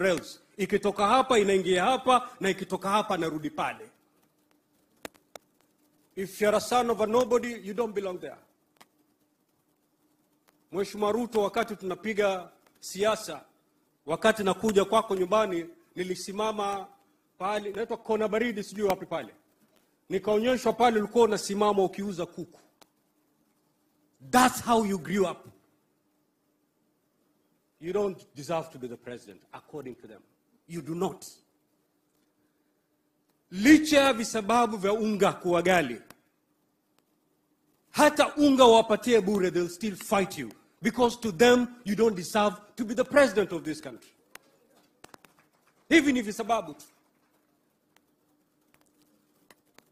Rails. Ikitoka hapa inaingia hapa na ikitoka hapa narudi pale. If you're a son of a nobody, you don't belong there. Mheshimiwa Ruto, wakati tunapiga siasa, wakati nakuja kwako nyumbani, nilisimama pale, inaitwa Kona Baridi, sijui wapi pale. Nikaonyeshwa pale ulikuwa unasimama ukiuza kuku. That's how you grew up. You don't deserve to be the president, according to them. You do not. Licha ya visababu vya unga kuwa ghali, hata unga wapatie bure, they'll still fight you. Because to them, you don't deserve to be the president of this country. Hivi ni visababu tu.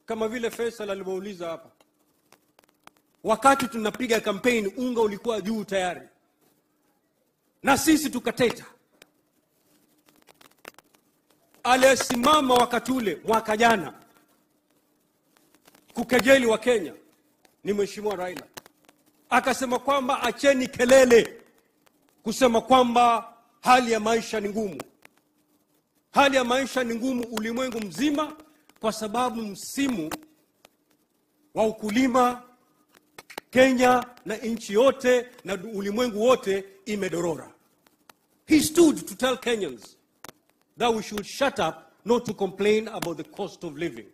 Kama vile Faisal alimuuliza hapa. Wakati tunapiga campaign, unga ulikuwa juu tayari. Na sisi tukateta. Aliyesimama wakati ule mwaka jana kukejeli wa Kenya ni Mheshimiwa Raila. Akasema kwamba acheni kelele kusema kwamba hali ya maisha ni ngumu. Hali ya maisha ni ngumu ulimwengu mzima kwa sababu msimu wa ukulima Kenya na nchi yote na ulimwengu wote imedorora. He stood to tell Kenyans that we should shut up, not to complain about the cost of living.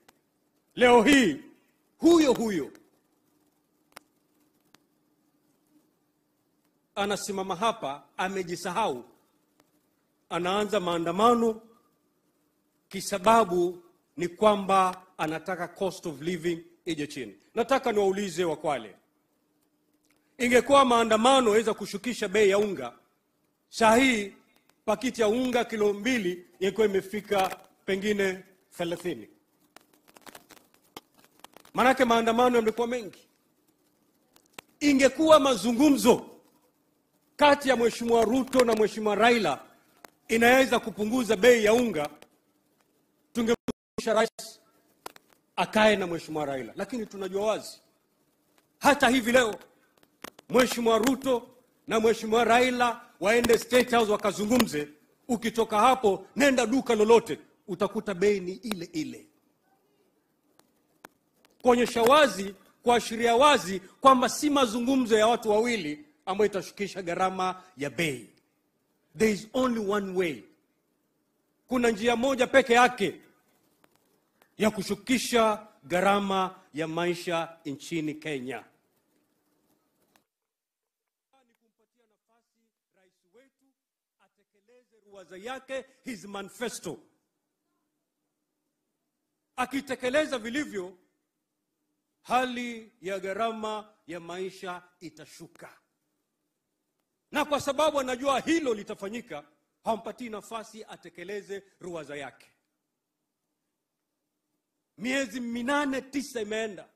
Leo hii, huyo huyo anasimama hapa, amejisahau, anaanza maandamano kisababu ni kwamba anataka cost of living ije chini. Nataka niwaulize wa Kwale, ingekuwa maandamano yaweza kushukisha bei ya unga, saa hii pakiti ya unga kilo 2 ingekuwa imefika pengine 30. Manake maandamano yamekuwa mengi. Ingekuwa mazungumzo kati ya Mheshimiwa Ruto na Mheshimiwa Raila inaweza kupunguza bei ya unga, tungemwomba rais akae na Mheshimiwa Raila. Lakini tunajua wazi hata hivi leo Mheshimiwa Ruto na Mheshimiwa Raila waende State House wakazungumze, ukitoka hapo nenda duka lolote utakuta bei ni ile ile. Kuonyesha wazi, kuashiria wazi kwamba si mazungumzo ya watu wawili ambayo itashukisha gharama ya bei. There is only one way. Kuna njia moja peke yake ya kushukisha gharama ya maisha nchini Kenya. Ni kumpatia nafasi rais wetu atekeleze ruwaza yake, his manifesto. Akitekeleza vilivyo, hali ya gharama ya maisha itashuka. Na kwa sababu anajua hilo litafanyika, hampatii nafasi atekeleze ruwaza yake. Miezi 8 9 imeenda,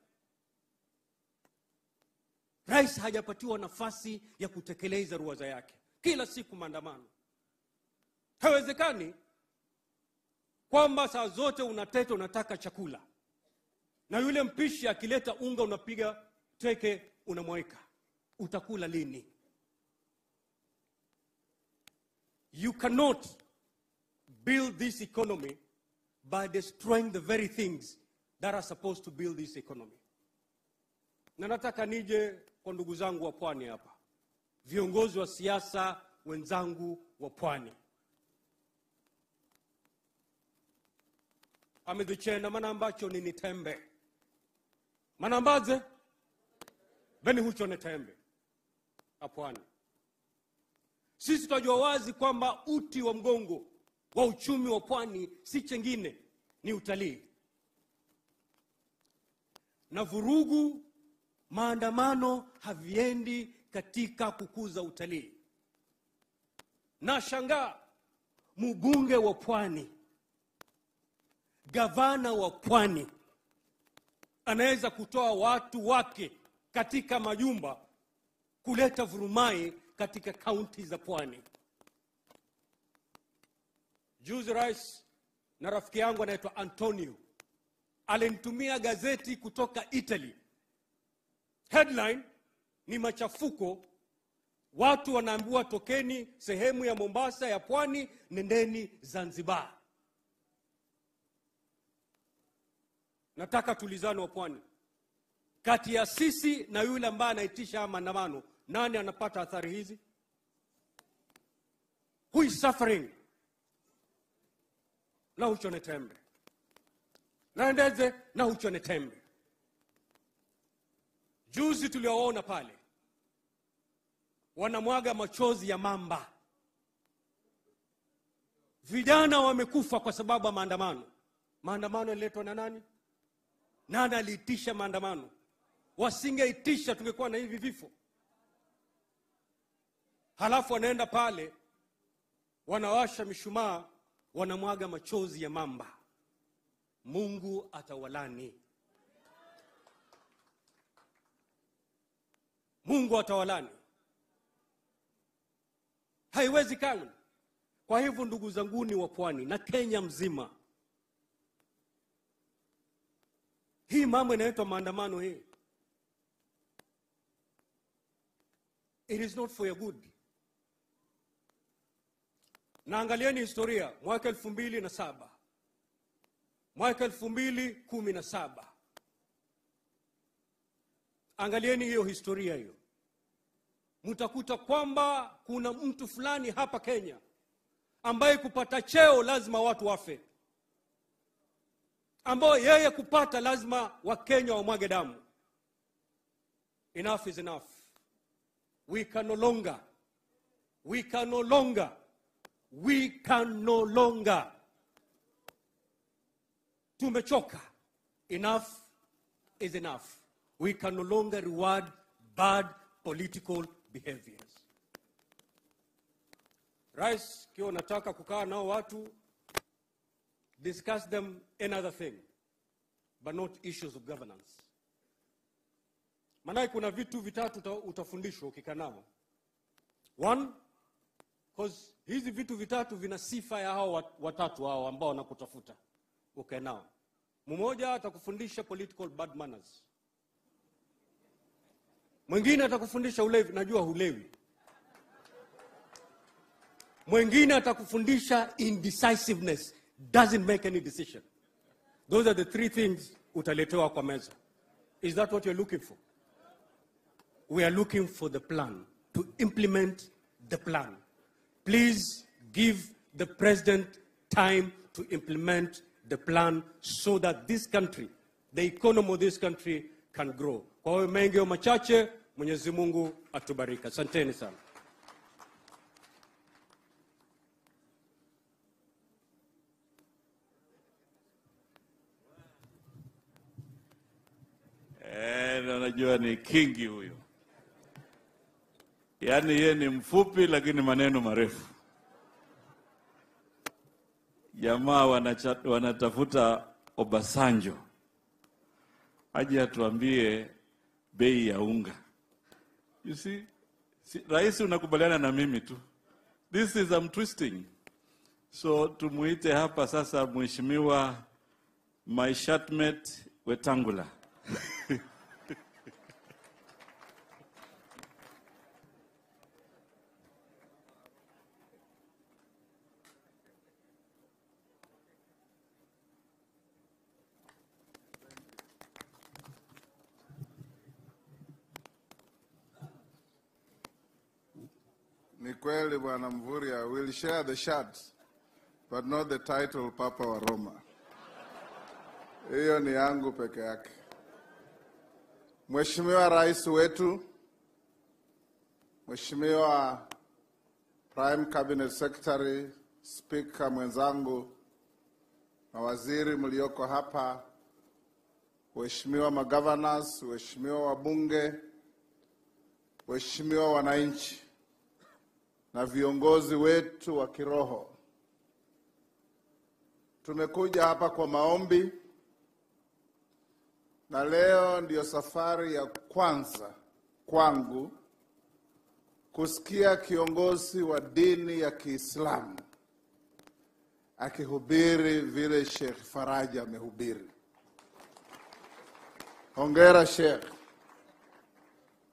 rais hajapatiwa nafasi ya kutekeleza ruwaza yake. Kila siku maandamano. Haiwezekani kwamba saa zote unateta unataka chakula, na yule mpishi akileta unga unapiga teke unamwaika. Utakula lini? You cannot build this economy by destroying the very things that are supposed to build this economy. Na nataka nije kwa ndugu zangu wa pwani hapa, viongozi wa siasa wenzangu wa pwani. Amedhichena mana ambacho ni nitembe. Mana ambaze? Beni hucho nitembe. Apwani. Sisi tunajua wazi kwamba uti wa mgongo wa uchumi wa pwani si chengine, ni utalii. Na vurugu, maandamano haviendi katika kukuza utalii. Na shangaa mbunge wa pwani, gavana wa pwani anaweza kutoa watu wake katika majumba kuleta vurumai katika kaunti za pwani. Juzi rais na rafiki yangu anaitwa Antonio alinitumia gazeti kutoka Italy. Headline ni machafuko Watu wanaambiwa tokeni sehemu ya Mombasa ya pwani, nendeni Zanzibar. Nataka tulizane wa pwani. Kati ya sisi na yule ambaye anaitisha maandamano, nani anapata athari hizi? Who is suffering? Na uchone tembe. Naendeze na uchone tembe. Juzi tuliwaona pale wanamwaga machozi ya mamba. Vijana wamekufa kwa sababu ya maandamano. Maandamano yaliletwa na nani? Nani aliitisha maandamano? Wasingeitisha tungekuwa na hivi vifo. Halafu wanaenda pale wanawasha mishumaa, wanamwaga machozi ya mamba. Mungu atawalani. Mungu atawalani. Haiwezekani. Kwa hivyo ndugu zanguni wa pwani na Kenya mzima, hii mambo inaitwa maandamano hii, it is not for your good. Na angalieni historia, mwaka 2007, mwaka 2017. Angalieni hiyo historia hiyo. Mtakuta kwamba kuna mtu fulani hapa Kenya ambaye kupata cheo lazima watu wafe, ambao yeye kupata lazima Wakenya wamwage damu. Enough is enough. We can no longer, we can no longer, we can no longer. Tumechoka. Enough is enough. We can no longer reward bad political behaviors. Rais, kio nataka kukaa nao watu, discuss them another thing, but not issues of governance. Maana kuna vitu vitatu utafundishwa ukikaa nao. One, because hizi vitu vitatu vina sifa ya hao watatu hao ambao wanakutafuta ukae nao. Mmoja atakufundisha political bad manners. Mwingine atakufundisha ulevi, najua hulewi. Mwingine atakufundisha indecisiveness, doesn't make any decision. Those are the three things utaletewa kwa meza. Is that what you're looking for? We are looking for the plan, to implement the plan. Please give the president time to implement the plan so that this country, the economy of this country can grow. Kwa hiyo mengi au machache, Mwenyezi Mungu atubariki. Asanteni sana. Najua ni kingi huyo. Yaani yeye ni mfupi lakini maneno marefu. Jamaa wanatafuta Obasanjo aje atuambie bei ya unga. You see, Rais unakubaliana na mimi tu. This is I'm twisting. So tumuite hapa sasa Mheshimiwa my shirtmate Wetangula. Ni kweli Bwana Mvurya, we'll share the shirt, but not the title Papa wa Roma. Hiyo ni yangu peke yake. Mheshimiwa Rais wetu, Mheshimiwa Prime Cabinet Secretary, Speaker mwenzangu, mawaziri mlioko hapa, waheshimiwa magovernors, waheshimiwa wabunge, waheshimiwa wananchi na viongozi wetu wa kiroho. Tumekuja hapa kwa maombi, na leo ndiyo safari ya kwanza kwangu kusikia kiongozi wa dini ya Kiislamu akihubiri vile Sheikh Faraja amehubiri. Hongera Sheikh.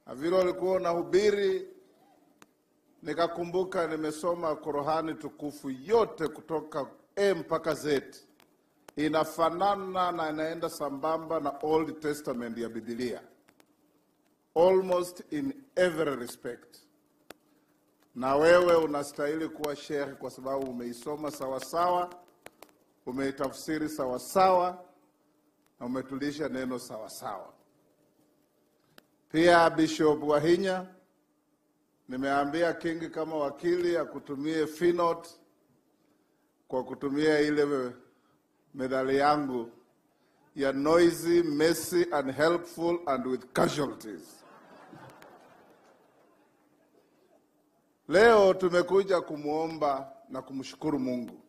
Na vile ulikuwa unahubiri, Nikakumbuka nimesoma Qur'ani tukufu yote kutoka A mpaka Z. Inafanana na inaenda sambamba na Old Testament ya Biblia. Almost in every respect. Na wewe unastahili kuwa sheikh kwa sababu umeisoma sawasawa, umeitafsiri sawasawa, na umetulisha neno sawasawa. Pia Bishop Wahinya, nimeambia Kingi kama wakili akutumie Finot kwa kutumia ile medali yangu ya noisy, messy, and helpful and with casualties. Leo tumekuja kumuomba na kumshukuru Mungu.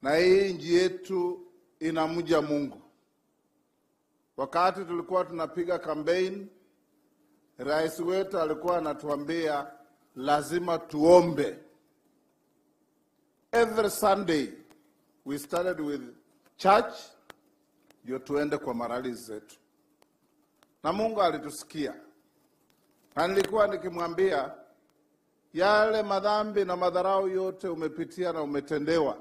Na hii nchi yetu inamja Mungu. Wakati tulikuwa tunapiga campaign, rais wetu alikuwa anatuambia lazima tuombe. Every Sunday we started with church ndio tuende kwa marali zetu. Na Mungu alitusikia. Na nilikuwa nikimwambia yale madhambi na madharau yote umepitia na umetendewa,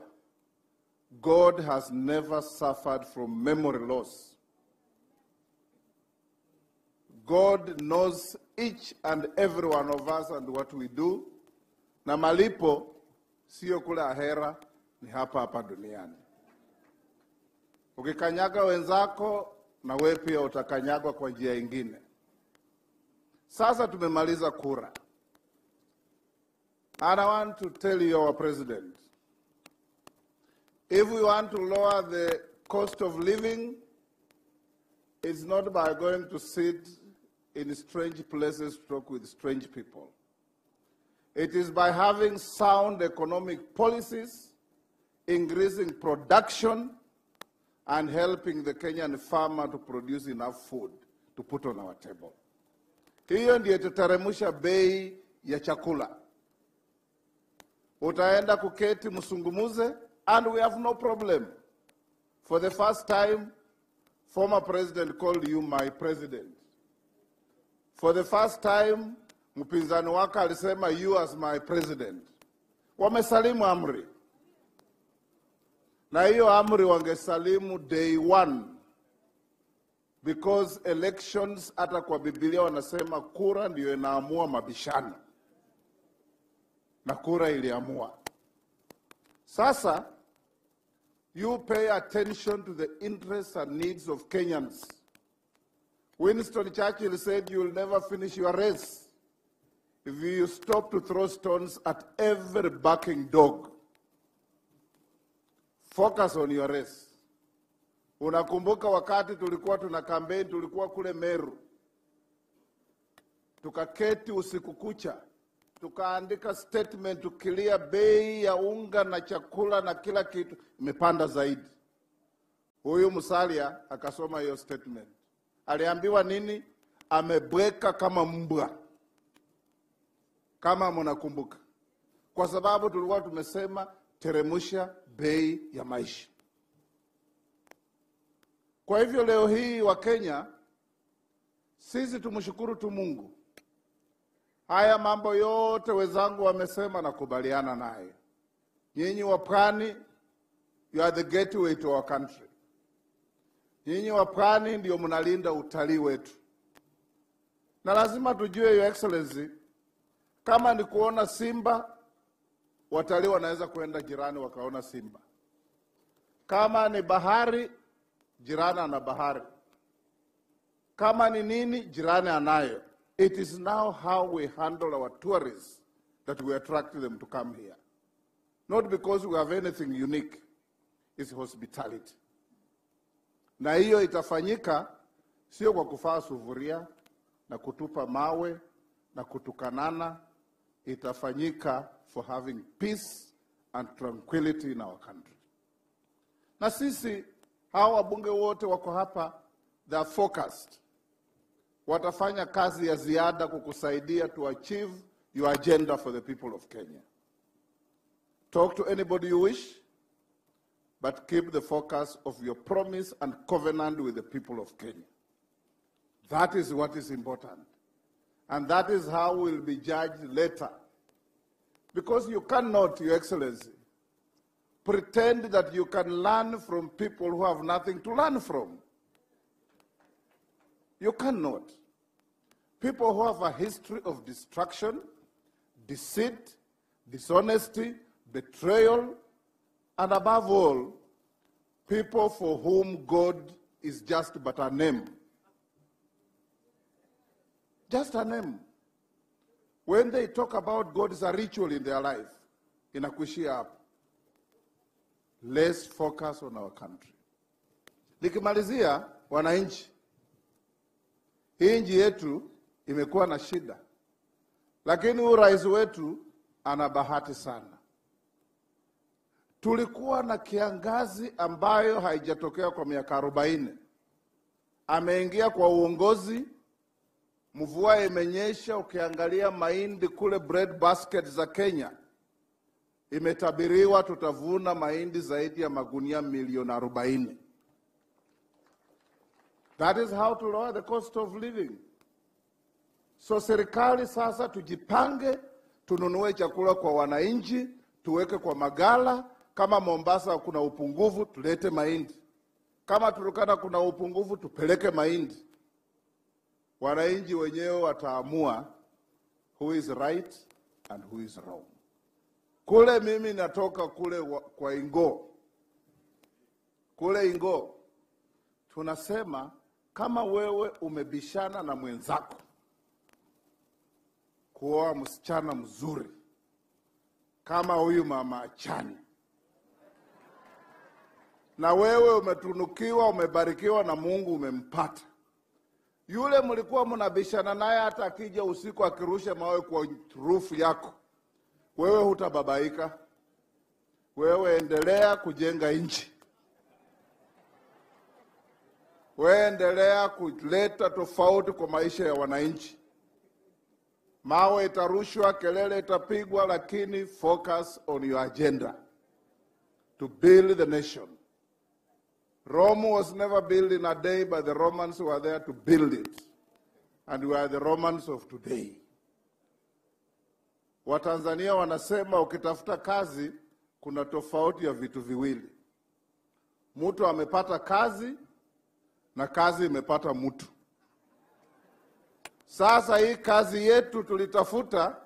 God has never suffered from memory loss. God knows each and every one of us and what we do. Na malipo sio kule ahera, ni hapa hapa duniani. Ukikanyaga wenzako na wewe pia utakanyagwa kwa njia nyingine. Sasa tumemaliza kura. And I want to tell you, our president, if we want to lower the cost of living, it's not by going to sit in strange places to talk with strange people. It is by having sound economic policies, increasing production, and helping the Kenyan farmer to produce enough food to put on our table. Hiyo ndiyo tutaremusha bei ya chakula. Utaenda kuketi msungumuze, and we have no problem. For the first time, former president called you my president. For the first time, mpinzani wako alisema you as my president. Wamesalimu amri. Na hiyo amri wangesalimu day one. Because elections, hata kwa Biblia wanasema kura ndiyo inaamua mabishano. Na kura iliamua. Sasa, you pay attention to the interests and needs of Kenyans. Winston Churchill said you will never finish your race if you stop to throw stones at every barking dog. Focus on your race. Unakumbuka wakati tulikuwa tuna campaign, tulikuwa kule Meru. Tukaketi usiku kucha, tukaandika statement tukilia bei ya unga na chakula na kila kitu imepanda zaidi. Huyu Musalia akasoma hiyo statement. Aliambiwa nini? Amebweka kama mbwa. Kama mnakumbuka. Kwa sababu tulikuwa tumesema teremusha bei ya maisha. Kwa hivyo leo hii wa Kenya, sisi tumshukuru tu Mungu. Haya mambo yote wenzangu wamesema na kubaliana naye. Nyinyi wa Pwani, you are the gateway to our country. Nyinyi wa Pwani ndio mnalinda utalii wetu. Na lazima tujue, Your Excellency, kama ni kuona simba, watalii wanaweza kuenda jirani wakaona simba. Kama ni bahari, jirani ana bahari. Kama ni nini, jirani anayo. It is now how we handle our tourists that we attract them to come here. Not because we have anything unique. It's hospitality. Na hiyo itafanyika sio kwa kufaa sufuria na kutupa mawe na kutukanana. Itafanyika for having peace and tranquility in our country. Na sisi hawa wabunge wote wako hapa, they are focused. Watafanya kazi ya ziada kukusaidia to achieve your agenda for the people of Kenya. Talk to anybody you wish, but keep the focus of your promise and covenant with the people of Kenya. That is what is important. And that is how we'll be judged later. Because you cannot, Your Excellency, pretend that you can learn from people who have nothing to learn from. You cannot. People who have a history of destruction, deceit, dishonesty, betrayal, and above all, people for whom God is just but a name. Just a name. When they talk about God, it's a ritual in their life. Inakuishia hapo. Let's focus on our country. Nikimalizia, wananchi, hii nchi yetu imekuwa na shida, lakini huyu rais wetu ana bahati sana. Tulikuwa na kiangazi ambayo haijatokea kwa miaka 40. Ameingia kwa uongozi, mvua imenyesha, ukiangalia mahindi kule bread basket za Kenya, imetabiriwa tutavuna mahindi zaidi ya magunia milioni 40. That is how to lower the cost of living. So serikali sasa tujipange, tununue chakula kwa wananchi, tuweke kwa magala. Kama Mombasa kuna upungufu, tulete mahindi. Kama Turkana kuna upungufu, tupeleke mahindi. Wananchi wenyewe wataamua who is right and who is wrong. Kule mimi natoka kule kwa Ingo. Kule Ingo tunasema kama wewe umebishana na mwenzako kuoa msichana mzuri kama huyu mama Achani, na wewe umetunukiwa, umebarikiwa na Mungu, umempata yule mlikuwa mnabishana naye, hata akija usiku akirusha mawe kwa rufu yako, wewe hutababaika. Wewe endelea kujenga nchi. Wewe endelea kuleta tofauti kwa maisha ya wananchi. Mawe itarushwa, kelele itapigwa, lakini focus on your agenda to build the nation. Rome was never built in a day, but the Romans were there to build it. And we are the Romans of today. Watanzania wanasema ukitafuta kazi kuna tofauti ya vitu viwili. Mtu amepata kazi na kazi imepata mtu. Sasa hii kazi yetu tulitafuta,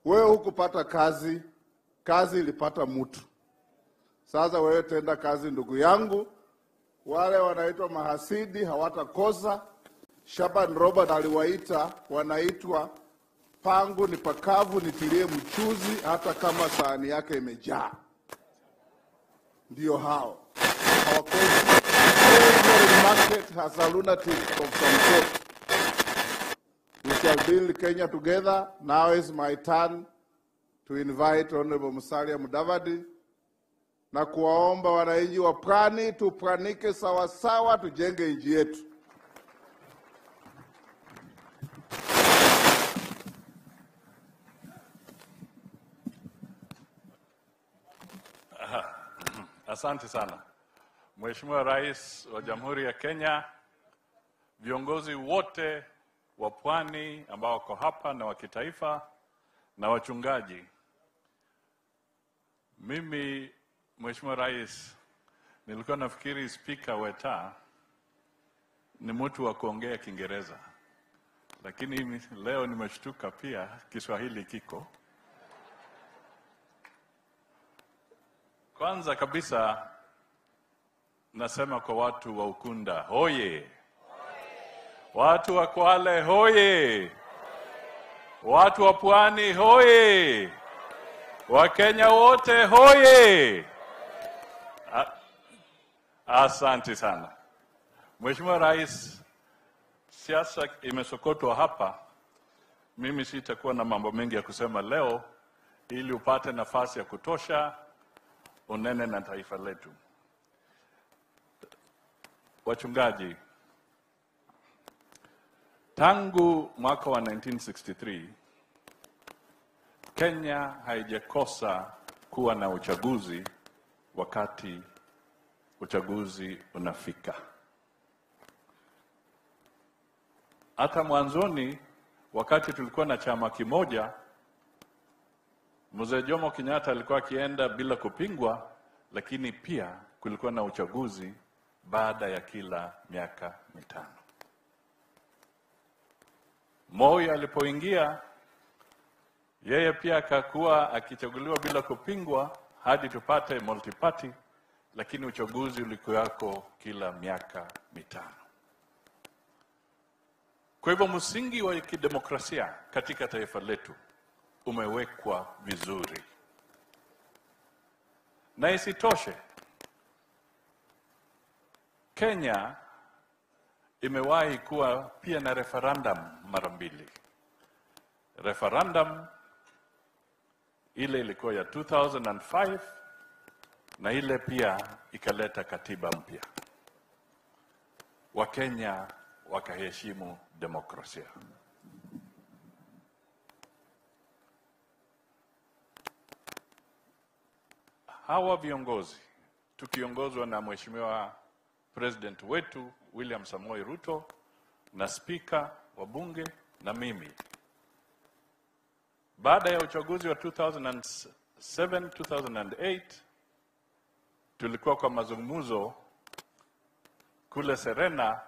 wewe hukupata kazi, kazi ilipata mtu. Sasa wewe tenda kazi ndugu yangu. Wale wanaitwa mahasidi hawatakosa. Shaban Robert aliwaita, wanaitwa pangu ni pakavu nitilie mchuzi hata kama sahani yake imejaa. Ndio hao. Hawakosi. Every market has a lunatic of some sort. We shall build Kenya together. Now is my turn to invite Honorable Musalia Mudavadi na kuwaomba wananchi wa Pwani tupwanike sawa sawa, tujenge nchi yetu. Asante sana Mheshimiwa Rais wa Jamhuri ya Kenya, viongozi wote wa Pwani ambao wako hapa na wa kitaifa na wachungaji. Mimi Mheshimiwa Rais, nilikuwa nafikiri Speaker Weta ni mtu wa kuongea Kiingereza, lakini leo nimeshtuka pia Kiswahili kiko. Kwanza kabisa nasema kwa watu wa Ukunda, hoye! Watu wa Kwale, hoye! Watu wa Pwani, hoye! Wakenya wote, hoye! Asante sana. Mheshimiwa Rais, siasa imesokotwa hapa. Mimi sitakuwa na mambo mengi ya kusema leo ili upate nafasi ya kutosha unene na taifa letu. Wachungaji, tangu mwaka wa 1963 Kenya haijakosa kuwa na uchaguzi wakati uchaguzi unafika. Hata mwanzoni Wakati tulikuwa na chama kimoja, Mzee Jomo Kenyatta alikuwa akienda bila kupingwa, lakini pia kulikuwa na uchaguzi baada ya kila miaka 5. Moi alipoingia, yeye pia akakuwa akichaguliwa bila kupingwa hadi tupate multiparty, lakini uchaguzi ulikuwako kila miaka 5. Kwa hivyo msingi wa kidemokrasia katika taifa letu umewekwa vizuri. Na isitoshe, Kenya imewahi kuwa pia na referendum mara 2. Referendum ile ilikuwa ya 2005 na ile pia ikaleta katiba mpya. Wakenya wakaheshimu demokrasia. Hawa viongozi tukiongozwa na Mheshimiwa President wetu William Samoei Ruto na Speaker wa Bunge na mimi, baada ya uchaguzi wa 2007 2008 tulikuwa kwa mazungumzo kule Serena,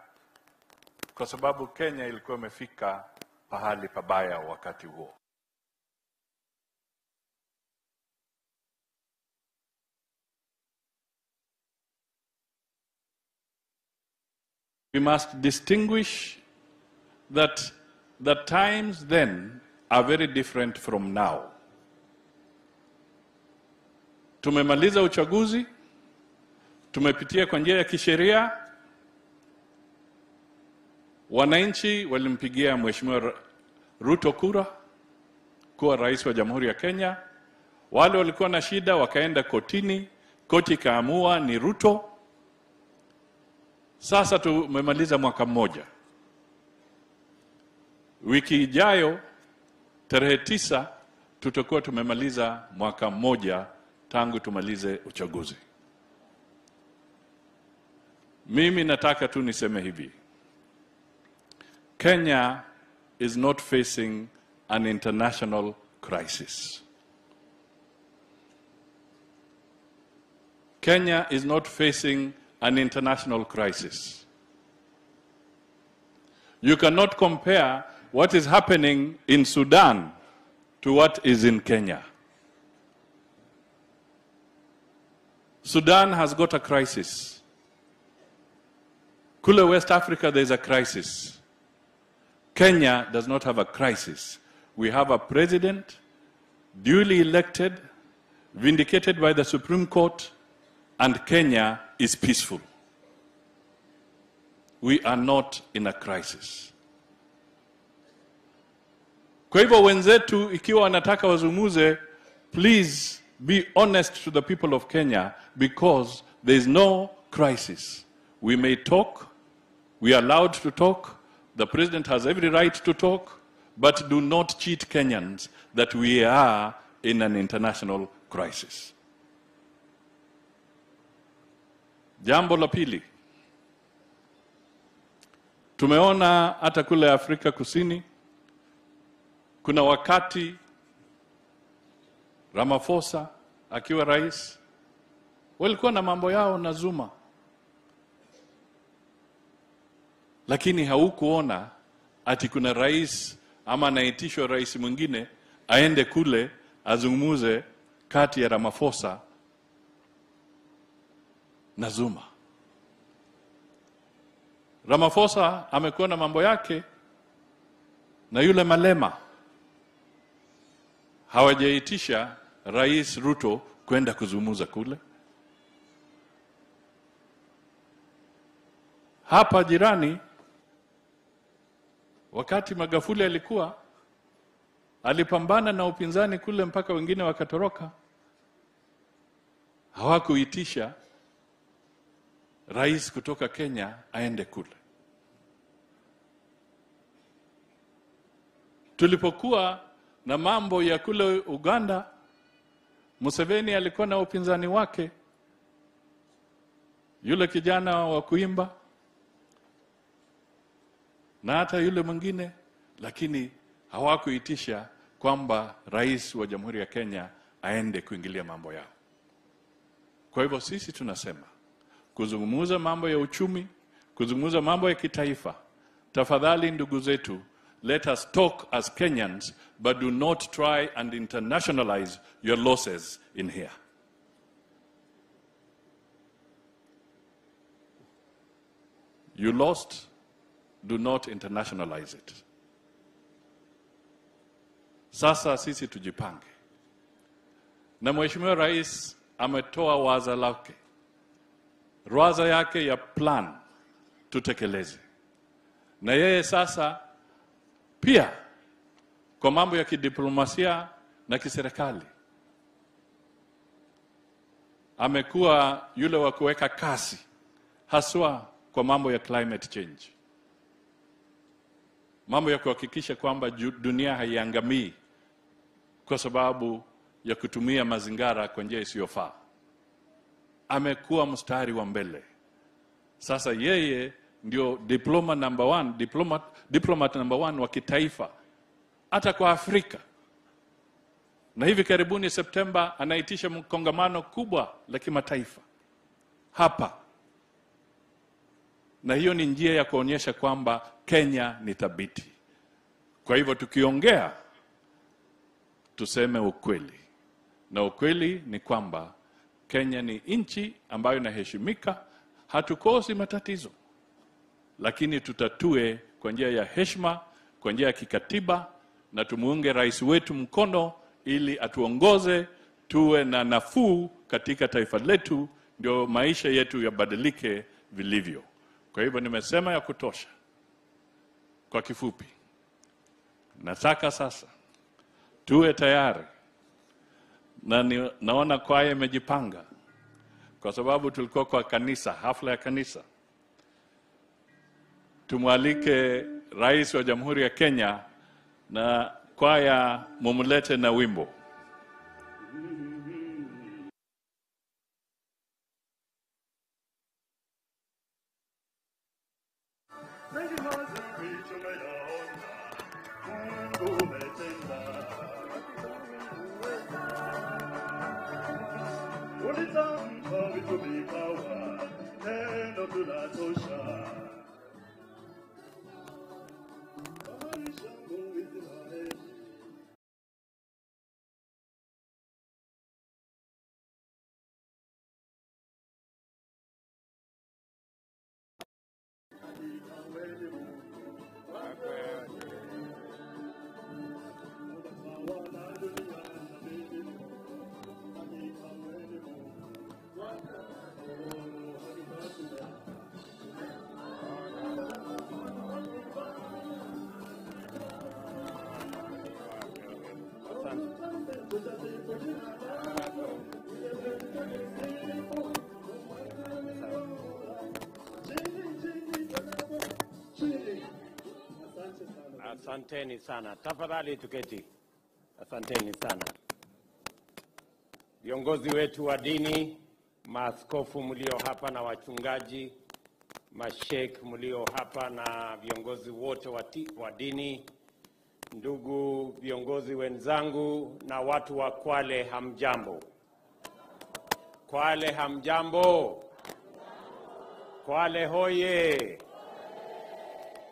kwa sababu Kenya ilikuwa imefika pahali pabaya wakati huo. We must distinguish that the times then are very different from now. Tumemaliza uchaguzi, tumepitia kwa njia ya kisheria. Wananchi walimpigia Mheshimiwa Ruto kura kuwa rais wa Jamhuri ya Kenya. Wale walikuwa na shida wakaenda kotini, koti ikaamua ni Ruto. Sasa tumemaliza mwaka mmoja. Wiki ijayo tarehe 9 tutakuwa tumemaliza mwaka mmoja tangu tumalize uchaguzi. Mimi nataka tu niseme hivi. Kenya is not facing an international crisis. Kenya is not facing an international crisis. You cannot compare what is happening in Sudan to what is in Kenya. Sudan has got a crisis. Kule West Africa, there is a crisis. Kenya does not have a crisis. We have a president duly elected, vindicated by the Supreme Court, and Kenya is peaceful. We are not in a crisis. Kwa hivyo wenzetu ikiwa wanataka wazungumze, please be honest to the people of Kenya, because there is no crisis. We may talk, we are allowed to talk, the president has every right to talk, but do not cheat Kenyans that we are in an international crisis. Jambo la pili, tumeona hata kule Afrika Kusini, kuna wakati Ramaphosa akiwa rais, walikuwa na mambo yao na Zuma. Lakini haukuona ati kuna rais ama anaitishwa rais mwingine aende kule azungumuze kati ya Ramaphosa na Zuma. Ramaphosa amekuwa na mambo yake na yule Malema. Hawajaitisha Rais Ruto kwenda kuzungumza kule. Hapa jirani, wakati Magufuli alikuwa, alipambana na upinzani kule mpaka wengine wakatoroka. Hawakuitisha rais kutoka Kenya aende kule. Tulipokuwa na mambo ya kule Uganda, Museveni alikuwa na upinzani wake, yule kijana wa kuimba na hata yule mwingine, lakini Hawakuitisha kwamba rais wa Jamhuri ya Kenya aende kuingilia mambo yao. Kwa hivyo sisi tunasema kuzungumza mambo ya uchumi, kuzungumza mambo ya kitaifa, tafadhali ndugu zetu, let us talk as Kenyans, but do not try and internationalize your losses in here. You lost, do not internationalize it. Sasa sisi tujipange. Na Mheshimiwa Rais ametoa waza lake, waza yake ya plan tutekeleze. Na yeye sasa pia kwa mambo ya kidiplomasia na kiserikali amekuwa yule wa kuweka kasi haswa kwa mambo ya climate change, mambo ya kuhakikisha kwamba dunia haiangamii kwa sababu ya kutumia mazingara kwa njia isiyofaa. Amekuwa mstari wa mbele. Sasa yeye ndio diplomat number one, diplomat number one wa kitaifa hata kwa Afrika. Na hivi karibuni Septemba anaitisha mkongamano kubwa la kimataifa hapa. Na hiyo ni njia ya kuonyesha kwamba Kenya ni thabiti. Kwa hivyo tukiongea tuseme ukweli. Na ukweli ni kwamba Kenya ni nchi ambayo inaheshimika, hatukosi matatizo, lakini tutatue kwa njia ya heshima, kwa njia ya kikatiba, na tumuunge rais wetu mkono ili atuongoze, tuwe na nafuu katika taifa letu, ndio maisha yetu yabadilike vilivyo. Kwa hivyo nimesema ya kutosha. Kwa kifupi, nataka sasa tuwe tayari, na naona kwaya imejipanga kwa sababu tulikuwa kwa kanisa, hafla ya kanisa. Tumwalike Rais wa Jamhuri ya Kenya na kwaya mumlete na wimbo. Asanteni sana. Tafadhali tuketi. Asanteni sana. Viongozi wetu wa dini, maaskofu mlio hapa na wachungaji, masheikh mlio hapa na viongozi wote wa dini, ndugu viongozi wenzangu na watu wa Kwale, hamjambo. Kwale hamjambo. Kwale hoye.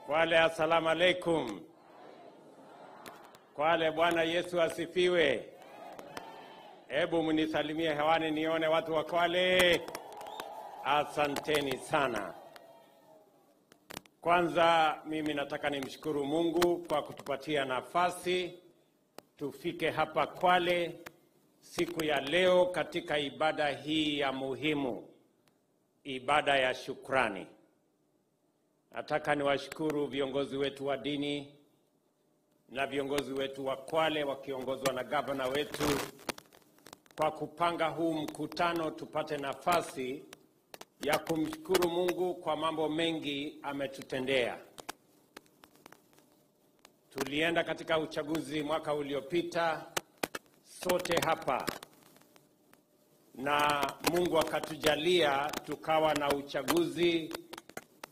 Kwale assalamu alaikum. Kwale Bwana Yesu asifiwe. Hebu mnisalimie hewani nione watu wa Kwale. Asanteni sana. Kwanza mimi nataka nimshukuru Mungu kwa kutupatia nafasi tufike hapa Kwale siku ya leo katika ibada hii ya muhimu, ibada ya shukrani. Nataka niwashukuru viongozi wetu wa dini na viongozi wetu wa Kwale wakiongozwa na gavana wetu kwa kupanga huu mkutano tupate nafasi ya kumshukuru Mungu kwa mambo mengi ametutendea. Tulienda katika uchaguzi mwaka uliopita sote hapa, na Mungu akatujalia tukawa na uchaguzi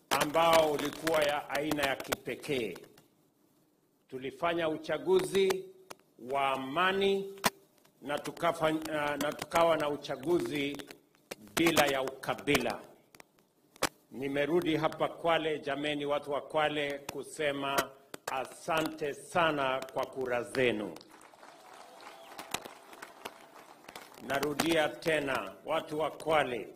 ambao ulikuwa ya aina ya kipekee. Tulifanya uchaguzi wa amani na tukawa na uchaguzi bila ya ukabila. Nimerudi hapa Kwale, jameni, watu wa Kwale, kusema asante sana kwa kura zenu. Narudia tena, watu wa Kwale,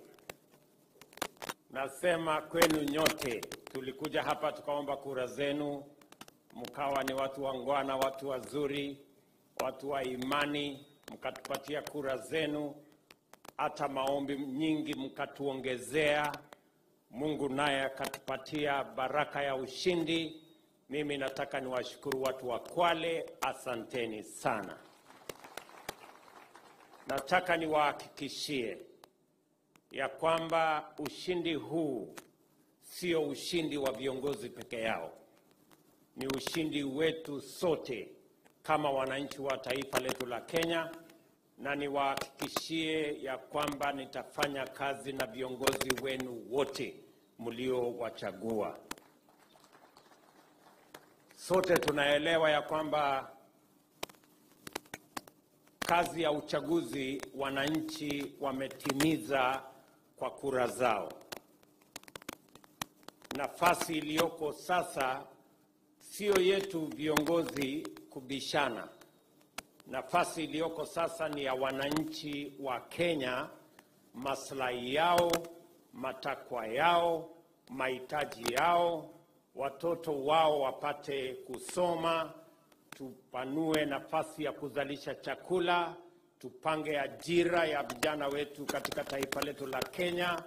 nasema kwenu nyote, tulikuja hapa tukaomba kura zenu, mkawa ni watu wangwana, watu wazuri, watu wa imani, mkatupatia kura zenu, hata maombi nyingi mkatuongezea. Mungu naye akatupatia baraka ya ushindi. Mimi nataka niwashukuru watu wa Kwale, asanteni sana. Nataka niwahakikishie ya kwamba ushindi huu sio ushindi wa viongozi peke yao. Ni ushindi wetu sote kama wananchi wa taifa letu la Kenya, na niwahakikishie ya kwamba nitafanya kazi na viongozi wenu wote mliowachagua. Sote tunaelewa ya kwamba kazi ya uchaguzi wananchi wametimiza kwa kura zao. Nafasi iliyoko sasa sio yetu viongozi kubishana. Nafasi iliyoko sasa ni ya wananchi wa Kenya, maslahi yao, matakwa yao, mahitaji yao, watoto wao wapate kusoma, tupanue nafasi ya kuzalisha chakula, tupange ajira ya vijana wetu katika taifa letu la Kenya,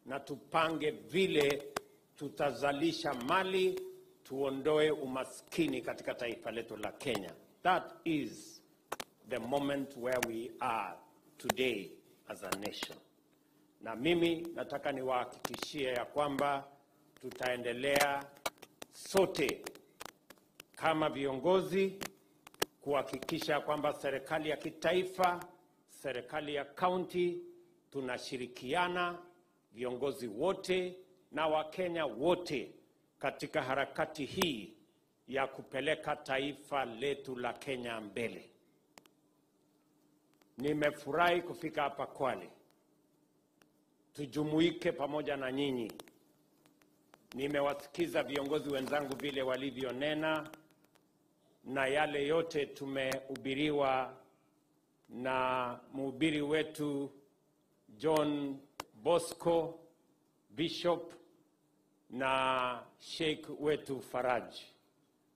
na tupange vile tutazalisha mali, tuondoe umaskini katika taifa letu la Kenya. That is the moment where we are today as a nation. Na mimi nataka niwahakikishie ya kwamba tutaendelea sote kama viongozi kuhakikisha kwamba serikali ya kitaifa, serikali ya county, tunashirikiana viongozi wote na Wakenya wote katika harakati hii ya kupeleka taifa letu la Kenya mbele. Nimefurahi kufika hapa Kwale. Tujumuike pamoja na nyinyi. Nimewasikiza viongozi wenzangu vile walivyonena, na yale yote tumehubiriwa na mhubiri wetu John Bosco Bishop na Sheikh wetu Faraj.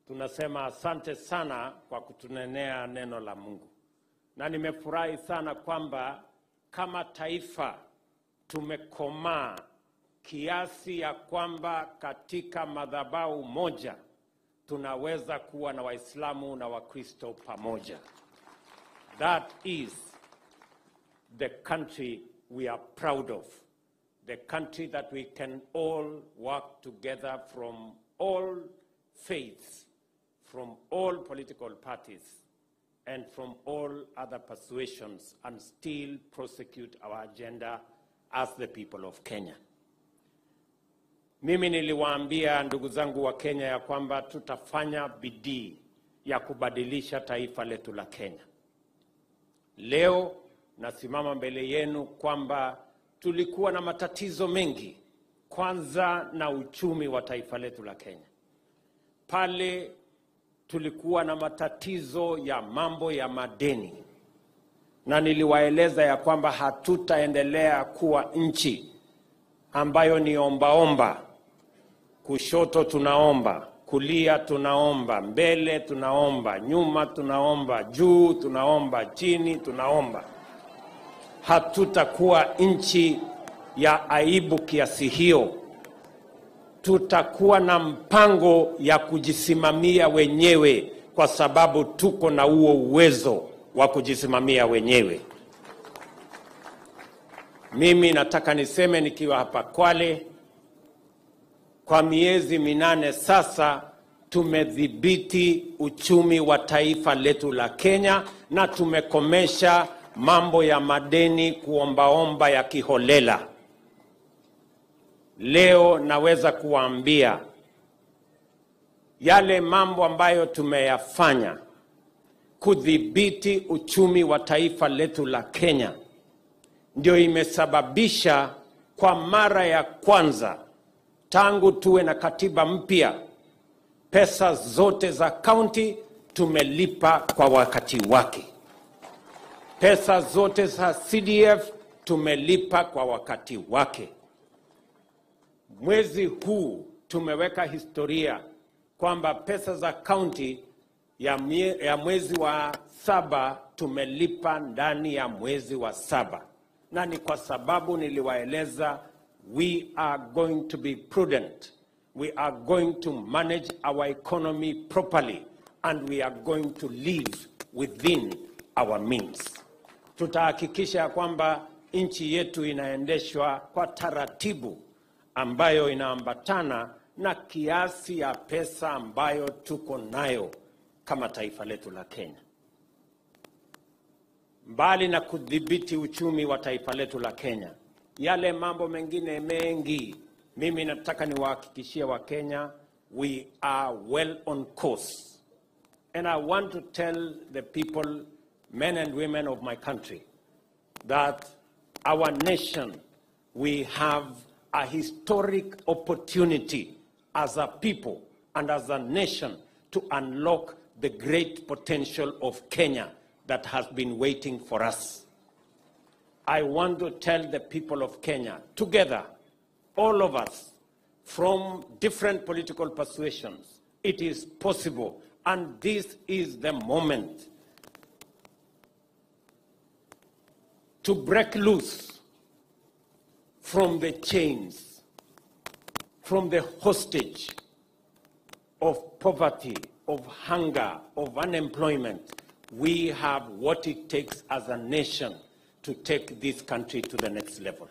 Tunasema asante sana kwa kutunenea neno la Mungu. Na nimefurahi sana kwamba kama taifa tumekomaa kiasi ya kwamba katika madhabahu moja tunaweza kuwa na Waislamu na Wakristo pamoja. That is the country we are proud of. The country that we can all work together from all faiths, from all political parties, and from all other persuasions, and still prosecute our agenda as the people of Kenya. Mimi niliwaambia ndugu zangu wa Kenya ya kwamba tutafanya bidii ya kubadilisha taifa letu la Kenya. Leo nasimama mbele yenu kwamba tulikuwa na matatizo mengi, kwanza na uchumi wa taifa letu la Kenya. Pale tulikuwa na matatizo ya mambo ya madeni, na niliwaeleza ya kwamba hatutaendelea kuwa nchi ambayo ni ombaomba. Kushoto tunaomba, kulia tunaomba, mbele tunaomba, nyuma tunaomba, juu tunaomba, chini tunaomba. Hatutakuwa nchi ya aibu kiasi hiyo. Tutakuwa na mpango ya kujisimamia wenyewe, kwa sababu tuko na huo uwezo wa kujisimamia wenyewe. Mimi nataka niseme nikiwa hapa Kwale, kwa miezi 8 sasa tumedhibiti uchumi wa taifa letu la Kenya, na tumekomesha mambo ya madeni kuombaomba ya kiholela. Leo naweza kuwaambia Yale mambo ambayo tumeyafanya kudhibiti uchumi wa taifa letu la Kenya ndio imesababisha kwa mara ya kwanza tangu tuwe na katiba mpya, pesa zote za kaunti tumelipa kwa wakati wake. Pesa zote za CDF tumelipa kwa wakati wake. Mwezi huu tumeweka historia kwamba pesa za kaunti ya mwezi wa 7 tumelipa ndani ya mwezi wa 7. Na ni kwa sababu niliwaeleza, we are going to be prudent. We are going to manage our economy properly and we are going to live within our means. Tutahakikisha kwamba nchi yetu inaendeshwa kwa taratibu ambayo inaambatana na kiasi ya pesa ambayo tuko nayo kama taifa letu la Kenya. Mbali na kudhibiti uchumi wa taifa letu la Kenya, yale mambo mengine mengi, mimi nataka niwahakikishie wa Kenya, we are well on course. And I want to tell the people, men and women of my country, that our nation, we have a historic opportunity as a people and as a nation to unlock the great potential of Kenya that has been waiting for us. I want to tell the people of Kenya, together, all of us, from different political persuasions, it is possible, and this is the moment to break loose from the chains, from the hostage of poverty, of hunger, of unemployment. We have what it takes as a nation to take this country to the next level.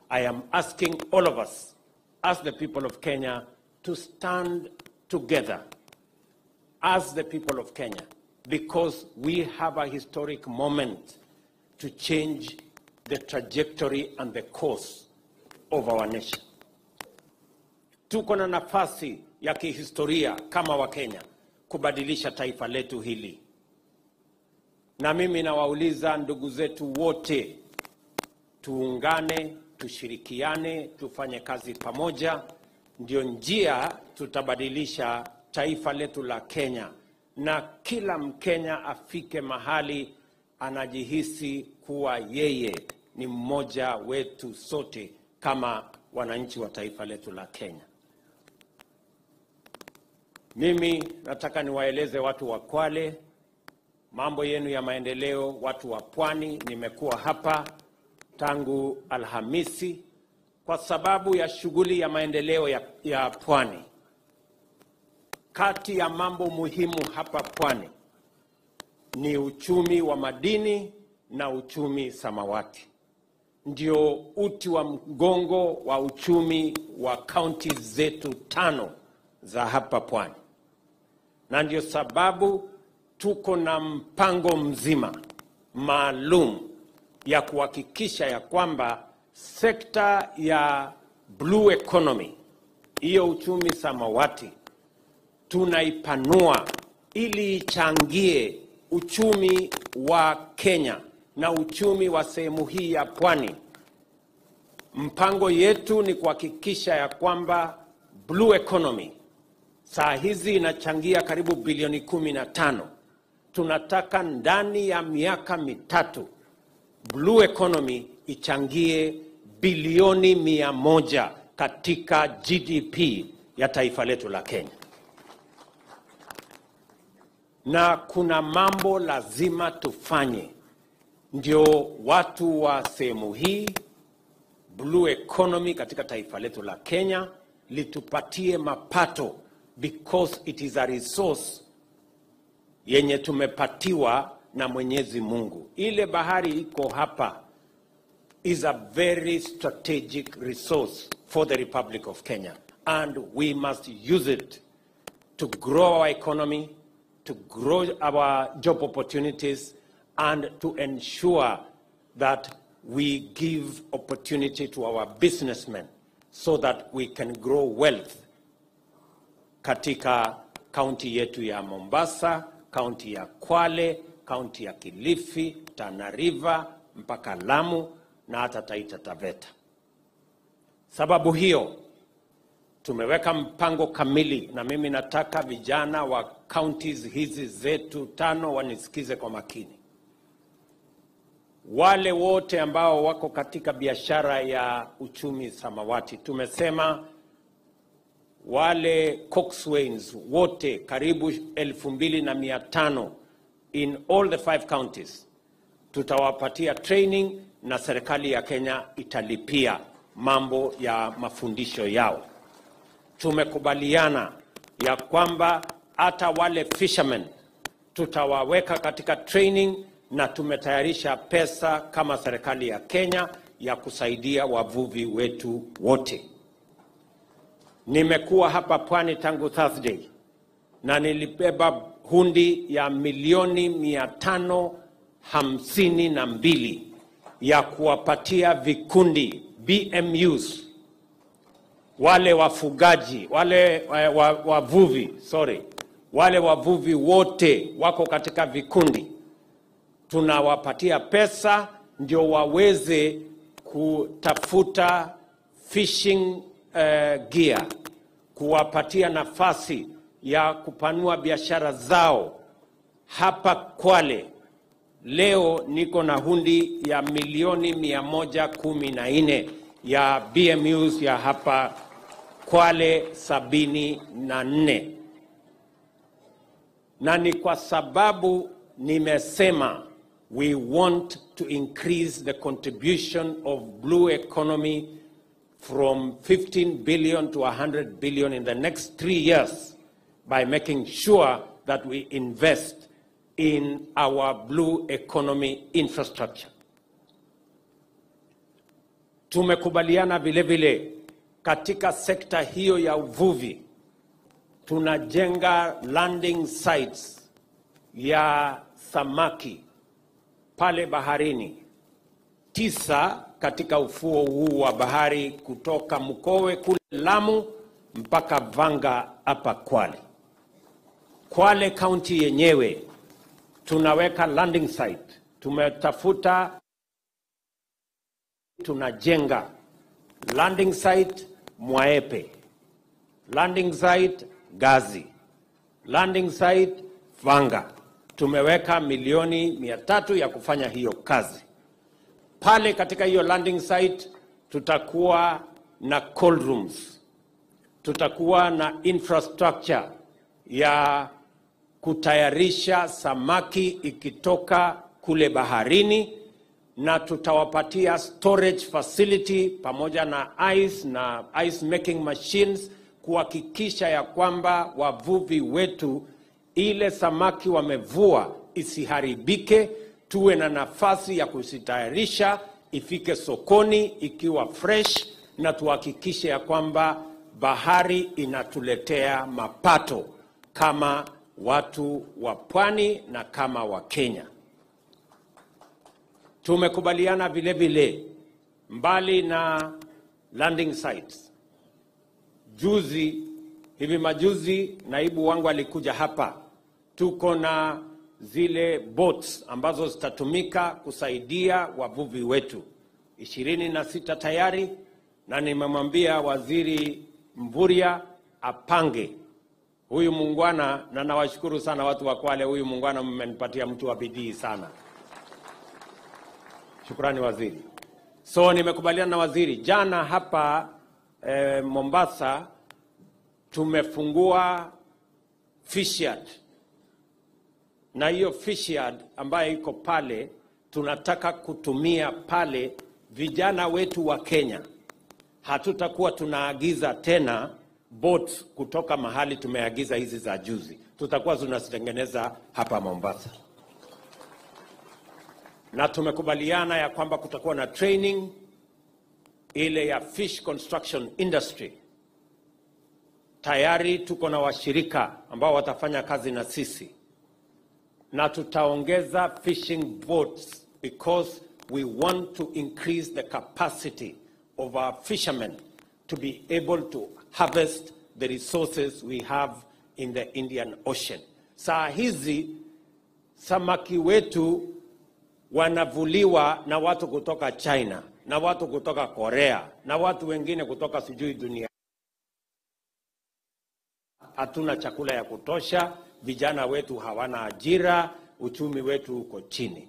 I am asking all of us, as the people of Kenya, to stand together as the people of Kenya, because we have a historic moment to change the trajectory and the course of our nation. Tuko na nafasi ya kihistoria kama wa Kenya kubadilisha taifa letu hili. Na mimi nawauliza ndugu zetu wote, tuungane, tushirikiane, tufanye kazi pamoja, ndio njia tutabadilisha taifa letu la Kenya. Na kila Mkenya afike mahali anajihisi kuwa yeye ni mmoja wetu sote kama wananchi wa taifa letu la Kenya. Mimi nataka niwaeleze watu wa Kwale mambo yenu ya maendeleo, watu wa Pwani. Nimekuwa hapa tangu Alhamisi kwa sababu ya shughuli ya maendeleo ya Pwani. Kati ya mambo muhimu hapa Pwani ni uchumi wa madini na uchumi samawati. Ndio uti wa mgongo wa uchumi wa kaunti zetu 5 za hapa Pwani. Na ndio sababu tuko na mpango mzima maalum ya kuhakikisha ya kwamba sekta ya blue economy, hiyo uchumi samawati, tunaipanua ili ichangie uchumi wa Kenya na uchumi wa sehemu hii ya Pwani. Mpango yetu ni kuhakikisha ya kwamba blue economy saa hizi inachangia karibu bilioni 15. Tunataka ndani ya miaka 3 blue economy ichangie bilioni 100 katika GDP ya taifa letu la Kenya. Na kuna mambo lazima tufanye ndio watu wa sehemu hii, blue economy katika taifa letu la Kenya litupatie mapato, because it is a resource yenye tumepatiwa na Mwenyezi Mungu. Ile bahari iko hapa is a very strategic resource for the Republic of Kenya, and we must use it to grow our economy, to grow our job opportunities, and to ensure that we give opportunity to our businessmen so that we can grow wealth katika kaunti yetu ya Mombasa, kaunti ya Kwale, kaunti ya Kilifi, Tana River mpaka Lamu na hata Taita Taveta. Sababu hiyo tumeweka mpango kamili, na mimi nataka vijana wa counties hizi zetu 5 wanisikize kwa makini. Wale wote ambao wako katika biashara ya uchumi samawati, tumesema wale coxswains wote karibu 2,500 in all the 5 counties tutawapatia training na serikali ya Kenya italipia mambo ya mafundisho yao. Tumekubaliana ya kwamba hata wale fishermen tutawaweka katika training, na tumetayarisha pesa kama serikali ya Kenya ya kusaidia wavuvi wetu wote. Nimekuwa hapa pwani tangu Thursday na nilibeba hundi ya milioni 552 ya kuwapatia vikundi BMUs, wale wafugaji, wale wavuvi, wale wavuvi wote wako katika vikundi. Tunawapatia pesa ndio waweze kutafuta fishing gear, kuwapatia nafasi ya kupanua biashara zao. Hapa Kwale leo niko na hundi ya milioni 114 ya BMUs ya hapa Kwale 74. Na ni kwa sababu nimesema we want to increase the contribution of blue economy from 15 billion to 100 billion in the next 3 years by making sure that we invest in our blue economy infrastructure. Tumekubaliana vile vile katika sekta hiyo ya uvuvi tunajenga landing sites ya samaki pale baharini 9 katika ufuo huu wa bahari kutoka Mkowe kule Lamu mpaka Vanga hapa Kwale. Kwale County yenyewe tunaweka landing site, tumetafuta, tunajenga landing site Mwaepe, landing site Gazi, landing site Vanga. Tumeweka milioni 300 ya kufanya hiyo kazi. Pale katika hiyo landing site tutakuwa na cold rooms, tutakuwa na infrastructure ya kutayarisha samaki ikitoka kule baharini, na tutawapatia storage facility pamoja na ice na ice making machines kuhakikisha ya kwamba wavuvi wetu ile samaki wamevua isiharibike, tuwe na nafasi ya kusitayarisha ifike sokoni ikiwa fresh, na tuhakikishe ya kwamba bahari inatuletea mapato kama watu wa pwani na kama wa Kenya. Tumekubaliana vile vile mbali na landing sites. Juzi, hivi majuzi naibu wangu alikuja hapa. Tuko na zile boats ambazo zitatumika kusaidia wavuvi wetu 26 tayari, na nimemwambia Waziri Mvurya apange huyu muungwana, na nawashukuru sana watu wa Kwale, huyu muungwana mmenipatia mtu wa bidii sana. Shukrani waziri. So nimekubaliana na waziri jana hapa Mombasa tumefungua fish yard. Na hiyo fish yard ambayo iko pale tunataka kutumia pale vijana wetu wa Kenya. Hatutakuwa tunaagiza tena boats kutoka mahali tumeagiza hizi za juzi. Tutakuwa tunazitengeneza hapa Mombasa. Na tumekubaliana ya kwamba kutakuwa na training ile ya fish construction industry. Tayari tuko na washirika ambao watafanya kazi na sisi. Na tutaongeza fishing boats because we want to increase the capacity of our fishermen to be able to harvest the resources we have in the Indian Ocean. Saa hizi samaki wetu wanavuliwa na watu kutoka China, na watu kutoka Korea, na watu wengine kutoka sijui dunia. Hatuna chakula ya kutosha, vijana wetu hawana ajira, uchumi wetu uko chini.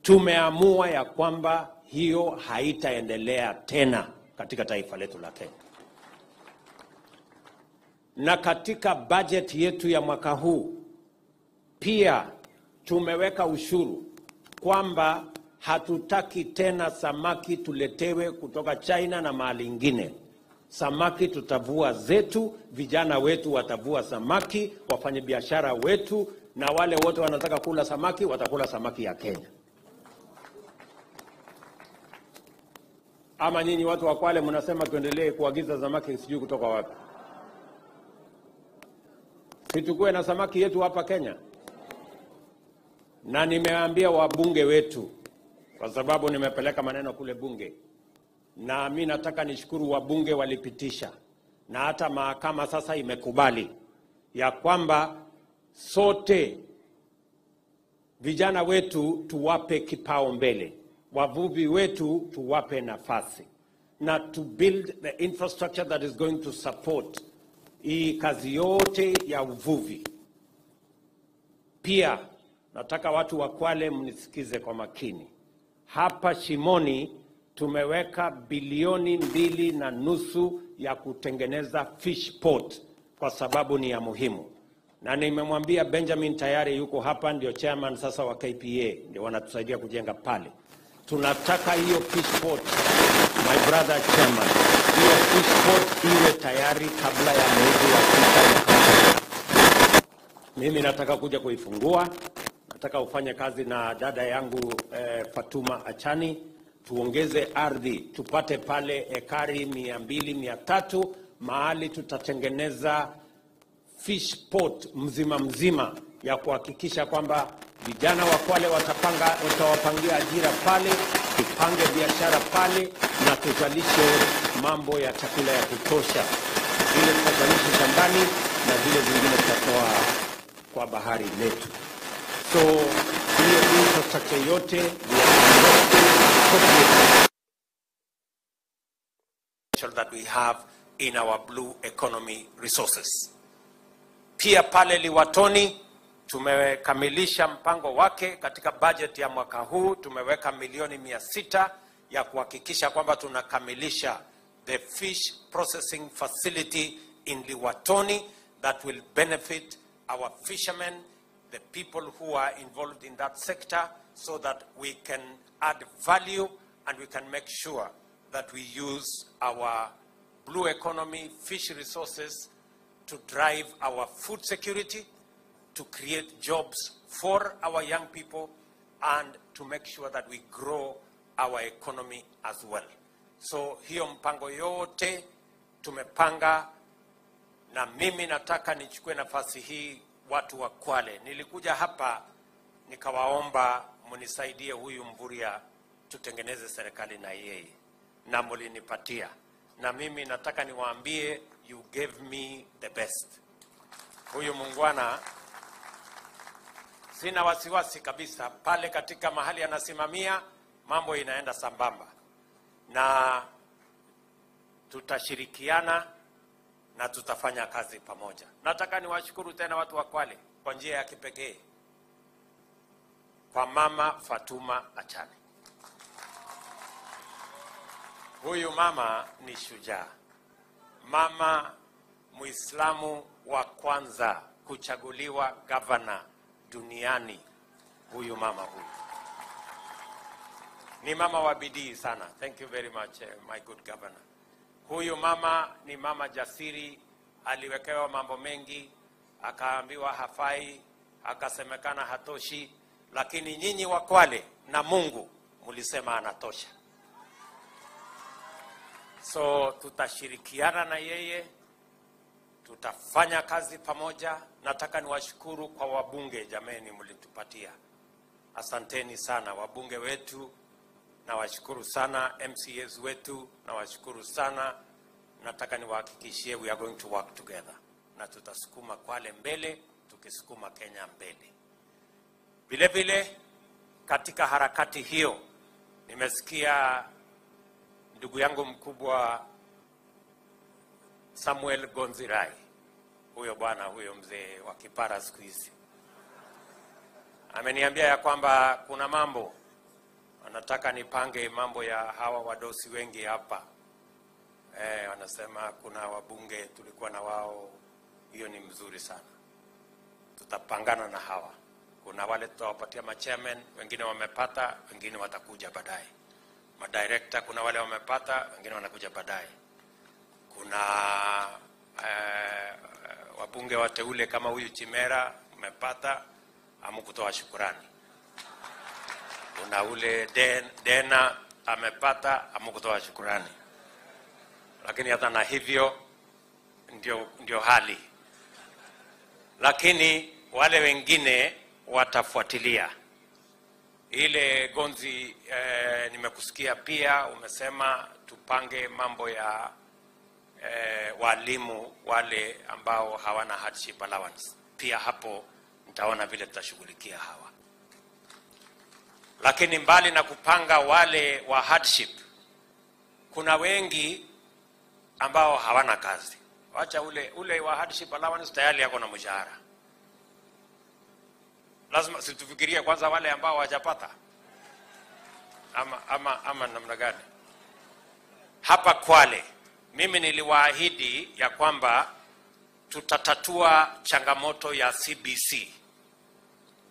Tumeamua ya kwamba hiyo haitaendelea tena katika taifa letu la Kenya. Na katika budget yetu ya mwaka huu pia tumeweka ushuru kwamba hatutaki tena samaki tuletewe kutoka China na mahali ingine. Samaki tutavua zetu, vijana wetu watavua samaki, wafanyabiashara wetu na wale wote wanataka kula samaki watakula samaki ya Kenya. Ama nyinyi watu wa Kwale mnasema tuendelee kuagiza samaki sijui kutoka wapi? Situkue na samaki yetu hapa Kenya. Na nimeambia wabunge wetu, kwa sababu nimepeleka maneno kule bunge, na mimi nataka nishukuru wabunge walipitisha, na hata mahakama sasa imekubali ya kwamba sote vijana wetu tuwape kipaumbele, wavuvi wetu tuwape nafasi, na to build the infrastructure that is going to support hii kazi yote ya uvuvi. Pia nataka watu wa Kwale mnisikize kwa makini. Hapa Shimoni tumeweka 2.5 bilioni ya kutengeneza fish port kwa sababu ni ya muhimu. Na nimemwambia Benjamin tayari yuko hapa, ndio chairman sasa wa KPA, ndio wanatusaidia kujenga pale. Tunataka hiyo fish port, my brother chairman, hiyo fish port iwe tayari kabla ya mwezi wa 6. Mimi nataka kuja kuifungua. Nataka ufanye kazi na dada yangu Fatuma Achani, tuongeze ardhi, tupate pale ekari 200, 300, mahali tutatengeneza fish port mzima mzima ya kuhakikisha kwamba vijana wa Kwale watawapangia ajira pale, tupange biashara pale na tuzalishe mambo ya chakula ya kutosha. Zile tutazalisha shambani na zile zingine tutatoa kwa bahari letu. So hiyo infrastructure yote we are that we have in our blue economy resources. Pia pale Liwatoni tumekamilisha mpango wake katika budget ya mwaka huu. Tumeweka 600 milioni ya kuhakikisha kwamba tunakamilisha the fish processing facility in Liwatoni that will benefit our fishermen, the people who are involved in that sector, so that we can add value and we can make sure that we use our blue economy fish resources to drive our food security, to create jobs for our young people, and to make sure that we grow our economy as well. So hiyo mpango yote tumepanga, na mimi nataka nichukue nafasi hii watu wa Kwale. Nilikuja hapa nikawaomba mnisaidie huyu Mvurya tutengeneze serikali na yeye, na mlinipatia. Na mimi nataka niwaambie, you gave me the best. Huyu mungwana sina wasiwasi kabisa, pale katika mahali anasimamia mambo inaenda sambamba, na tutashirikiana na tutafanya kazi pamoja. Nataka niwashukuru tena watu wa Kwale kwa njia ya kipekee, kwa mama Fatuma Achani. Huyu mama ni shujaa, mama Muislamu wa kwanza kuchaguliwa governor duniani. Huyu mama huyu ni mama wa bidii sana. Thank you very much, my good governor. Huyu mama ni mama jasiri, aliwekewa mambo mengi, akaambiwa hafai, akasemekana hatoshi, lakini nyinyi wa Kwale na Mungu mulisema anatosha. So tutashirikiana na yeye, tutafanya kazi pamoja. Nataka niwashukuru kwa wabunge, jameni, mlitupatia. Asanteni sana wabunge wetu, nawashukuru sana MCAs wetu, nawashukuru sana. Nataka niwahakikishie we are going to work together. na tutasukuma Kwale mbele, tukisukuma Kenya mbele. Vile vile katika harakati hiyo nimesikia ndugu yangu mkubwa Samuel Gonzirai, huyo bwana, huyo mzee wa kipara siku hizi, ameniambia ya kwamba kuna mambo anataka nipange, mambo ya hawa wadosi wengi hapa. Wanasema kuna wabunge tulikuwa na wao, hiyo ni mzuri sana, tutapangana na hawa. Kuna wale tutawapatia machairman, wengine wamepata, wengine watakuja baadaye. Madirector, kuna wale wamepata, wengine wanakuja baadaye. Kuna wabunge wateule kama huyu Chimera umepata, hamkutoa shukurani. Kuna ule Dena amepata, hamkutoa shukurani. Lakini hata na hivyo ndio hali. Lakini wale wengine watafuatilia. Ile Gonzi, nimekusikia pia umesema tupange mambo ya walimu wale ambao hawana hardship allowance. Pia hapo nitaona vile tutashughulikia hawa. Lakini mbali na kupanga wale wa hardship, kuna wengi ambao hawana kazi. Wacha ule wa hardship allowance tayari yako na mshahara. Lazima situfikirie kwanza wale ambao hawajapata. Ama namna gani? Hapa Kwale mimi niliwaahidi ya kwamba tutatatua changamoto ya CBC.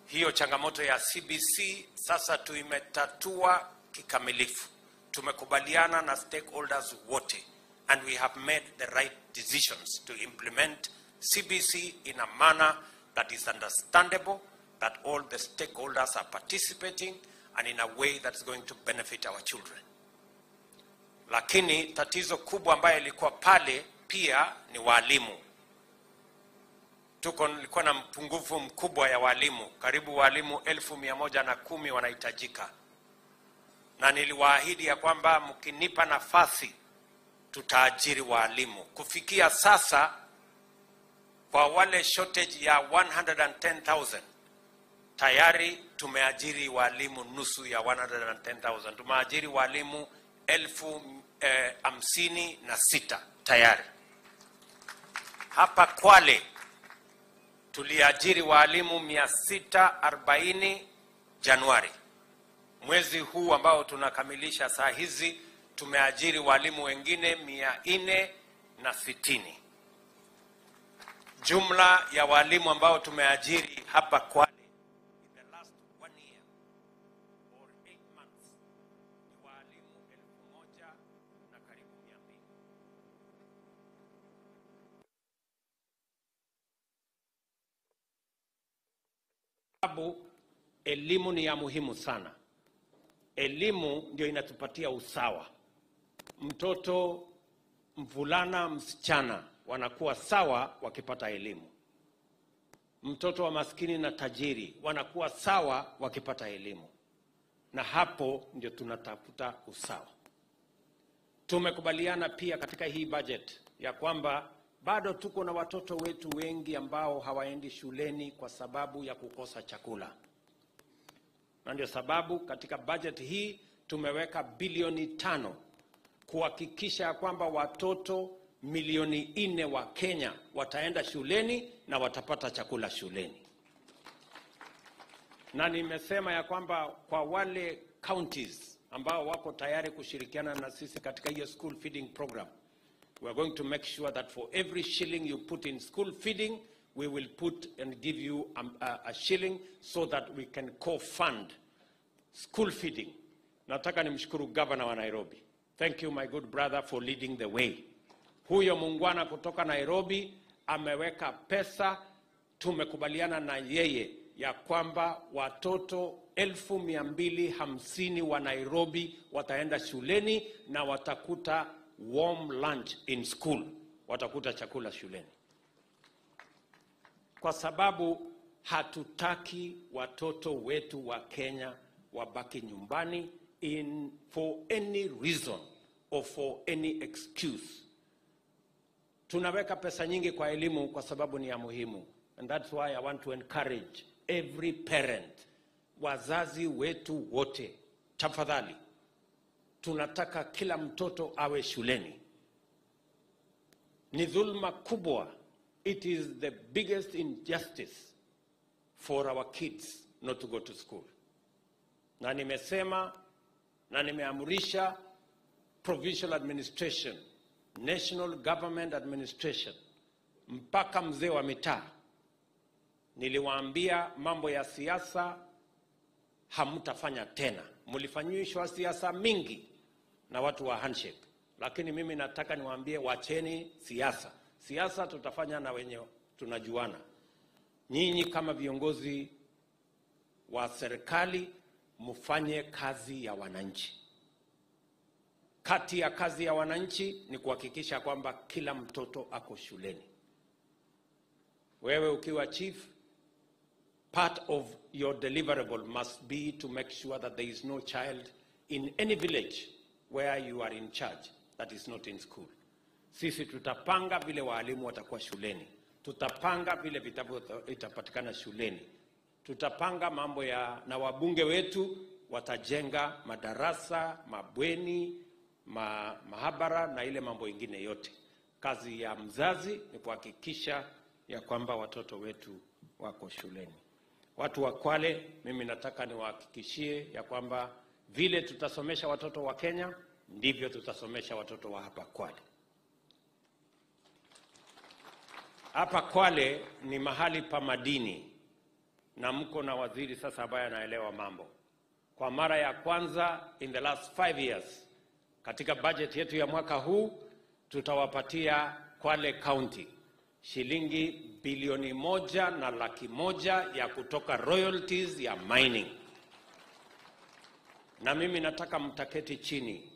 Hiyo changamoto ya CBC sasa tuimetatua kikamilifu. Tumekubaliana na stakeholders wote, and we have made the right decisions to implement CBC in a manner that is understandable, that all the stakeholders are participating, and in a way that's going to benefit our children. Lakini tatizo kubwa ambayo ilikuwa pale pia ni walimu. Tulikuwa na mpungufu mkubwa ya walimu, karibu walimu 110,000 wanahitajika. Na niliwaahidi ya kwamba mkinipa nafasi tutaajiri walimu. Kufikia sasa kwa wale shortage ya 110,000 tayari tumeajiri walimu nusu ya 110,000. Tumeajiri walimu 56,000 tayari. Hapa Kwale tuliajiri walimu 640 Januari. Mwezi huu ambao tunakamilisha saa hizi tumeajiri walimu wengine 460. Jumla ya walimu ambao tumeajiri hapa Kwale in the last 1 year or 8 months ni walimu 1,000 na karibu 200. Sababu elimu ni ya muhimu sana. Elimu ndio inatupatia usawa. Mtoto mvulana, msichana wanakuwa sawa wakipata elimu. Mtoto wa maskini na tajiri wanakuwa sawa wakipata elimu. Na hapo ndio tunatafuta usawa. Tumekubaliana pia katika hii budget ya kwamba bado tuko na watoto wetu wengi ambao hawaendi shuleni kwa sababu ya kukosa chakula. Na ndio sababu katika budget hii tumeweka bilioni 5 kuhakikisha kwamba watoto milioni 4 wa Kenya wataenda shuleni na watapata chakula shuleni. Na nimesema ya kwamba kwa wale counties ambao wako tayari kushirikiana na sisi katika hiyo school feeding program, we are going to make sure that for every shilling you put in school feeding, we will put and give you a shilling so that we can co-fund school feeding. Nataka nimshukuru governor wa Nairobi. Thank you my good brother for leading the way. Huyo muungwana kutoka Nairobi ameweka pesa, tumekubaliana na yeye ya kwamba watoto 250,000 wa Nairobi wataenda shuleni na watakuta warm lunch in school, watakuta chakula shuleni. Kwa sababu hatutaki watoto wetu wa Kenya wabaki nyumbani for any reason or for any excuse. Tunaweka pesa nyingi kwa elimu kwa sababu ni ya muhimu. And that's why I want to encourage every parent, wazazi wetu wote, tafadhali, tunataka kila mtoto awe shuleni. Ni dhulma kubwa. It is the biggest injustice for our kids not to go to school. Na nimesema na nimeamrisha provincial administration, national government administration, mpaka mzee wa mitaa. Niliwaambia mambo ya siasa hamtafanya tena. Mlifanyishwa siasa mingi na watu wa handshake. Lakini mimi nataka niwaambie wacheni siasa. Siasa tutafanya na wenye tunajuana. Nyinyi kama viongozi wa serikali mfanye kazi ya wananchi. Kati ya kazi ya wananchi ni kuhakikisha kwamba kila mtoto ako shuleni. Wewe ukiwa chief, part of your deliverable must be to make sure that there is no child in any village where you are in charge that is not in school. Sisi tutapanga vile walimu watakuwa shuleni. Tutapanga vile vitabu itapatikana shuleni. Tutapanga mambo ya, na wabunge wetu watajenga madarasa, mabweni, mahabara na ile mambo ingine yote. Kazi ya mzazi ni kuhakikisha ya kwamba watoto wetu wako shuleni. Watu wa Kwale, mimi nataka niwahakikishie ya kwamba vile tutasomesha watoto wa Kenya, ndivyo tutasomesha watoto wa hapa Kwale. Hapa Kwale ni mahali pa madini, na mko na waziri sasa ambaye anaelewa mambo. Kwa mara ya kwanza in the last 5 years, katika budget yetu ya mwaka huu, tutawapatia Kwale County shilingi bilioni 1,100,000 ya kutoka royalties ya mining. Na mimi nataka mtaketi chini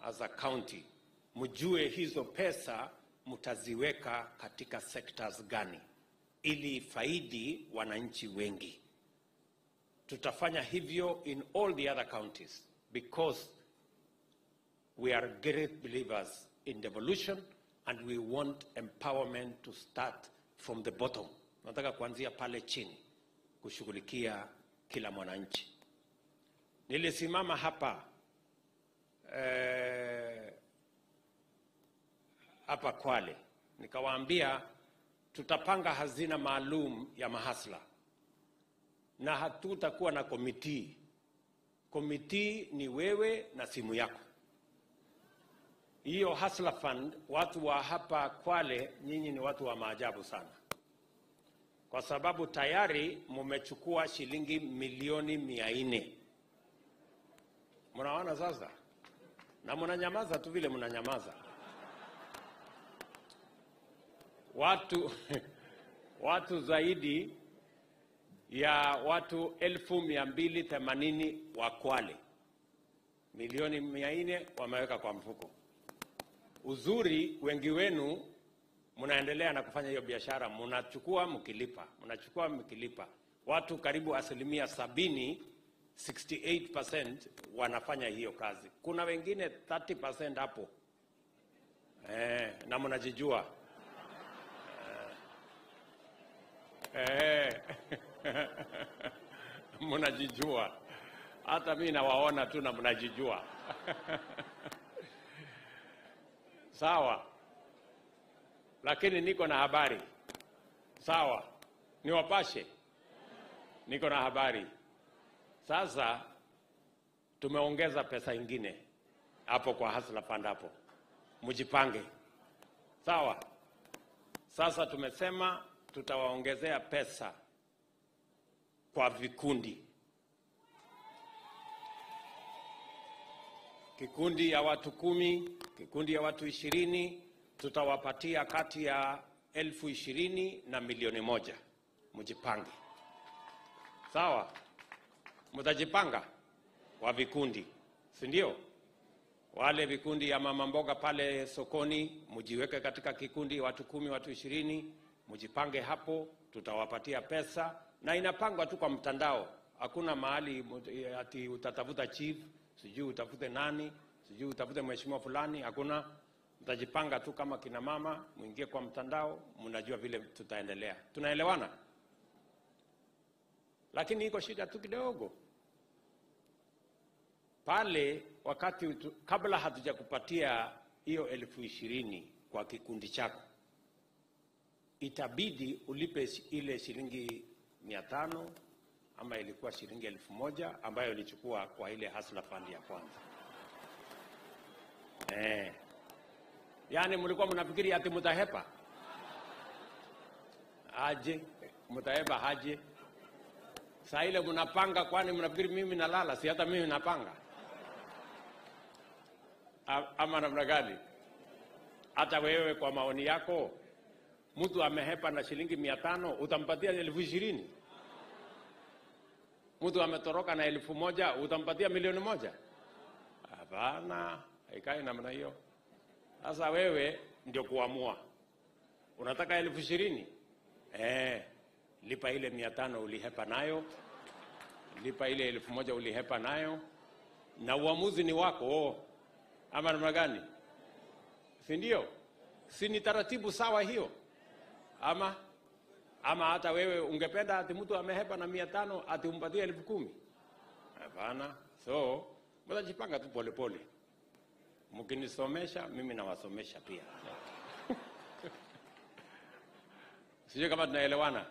as a county, mjue hizo pesa mtaziweka katika sectors gani ili faidi wananchi wengi. Tutafanya hivyo in all the other counties because we are great believers in devolution and we want empowerment to start from the bottom. Nataka kuanzia pale chini kushughulikia kila mwananchi. Nilisimama hapa hapa Kwale nikawaambia tutapanga hazina maalum ya mahasla na hatutakuwa na komiti. Komiti ni wewe na simu yako. Hiyo Hustler Fund, watu wa hapa Kwale, nyinyi ni watu wa maajabu sana. Kwa sababu tayari mmechukua shilingi milioni 400. Mnaona sasa? Na mnanyamaza tu vile mnanyamaza. Watu zaidi ya watu 280,000 wa Kwale, milioni 400 wameweka kwa mfuko. Uzuri wengi wenu mnaendelea na kufanya hiyo biashara, mnachukua mkilipa, mnachukua mkilipa. Watu karibu 70%, 68% wanafanya hiyo kazi. Kuna wengine 30% hapo. Na mnajijua. Mnajijua. Hata mimi nawaona tu na mnajijua. Sawa. Lakini niko na habari. Sawa. Niwapashe. Niko na habari. Sasa tumeongeza pesa ingine hapo kwa Hustler Fund hapo. Mjipange. Sawa. Sasa tumesema tutawaongezea pesa kwa vikundi. Kikundi ya watu 10, kikundi ya watu 20, tutawapatia kati ya 20,000 na 1,000,000. Mjipange. Sawa? Mtajipanga kwa vikundi, si ndio? Wale vikundi ya mama mboga pale sokoni, mjiweke katika kikundi watu 10, watu 20, mjipange hapo, tutawapatia pesa. Na inapangwa tu kwa mtandao. Hakuna mahali ati utatafuta chief, sijui utafute nani, sijui utafute mheshimiwa fulani, hakuna. Mtajipanga tu kama kina mama, muingie kwa mtandao, mnajua vile tutaendelea. Tunaelewana? Lakini iko shida tu kidogo. Pale wakati kabla hatujakupatia hiyo 20,000 kwa kikundi chako, itabidi ulipe ile shilingi 500 ama ilikuwa shilingi 1,000 ambayo ilichukua kwa ile Hustler Fund ya kwanza. Yaani mlikuwa mnafikiri ati mtahepa? Aje, mtahepa aje? Saa ile mnapanga, kwani mnafikiri mimi nalala? Si hata mimi napanga. Ama namna gani? Hata wewe kwa maoni yako, mtu amehepa na shilingi 500, utampatia 20,000? Mtu ametoroka na 1,000, utampatia 1,000,000? Hapana, haikai namna hiyo. Sasa wewe ndio kuamua. Unataka 20,000? Lipa ile 500 ulihepa nayo, lipa ile 1,000 ulihepa nayo, na uamuzi ni wako. Ama namna gani? Si ndio? Si ni taratibu sawa hiyo? Ama hata wewe ungependa ati mtu amehepa na 500 ati umpatie 10,000? Hapana. So, mtajipanga tu pole pole. Mkinisomesha, mimi nawasomesha pia. Sijui kama tunaelewana.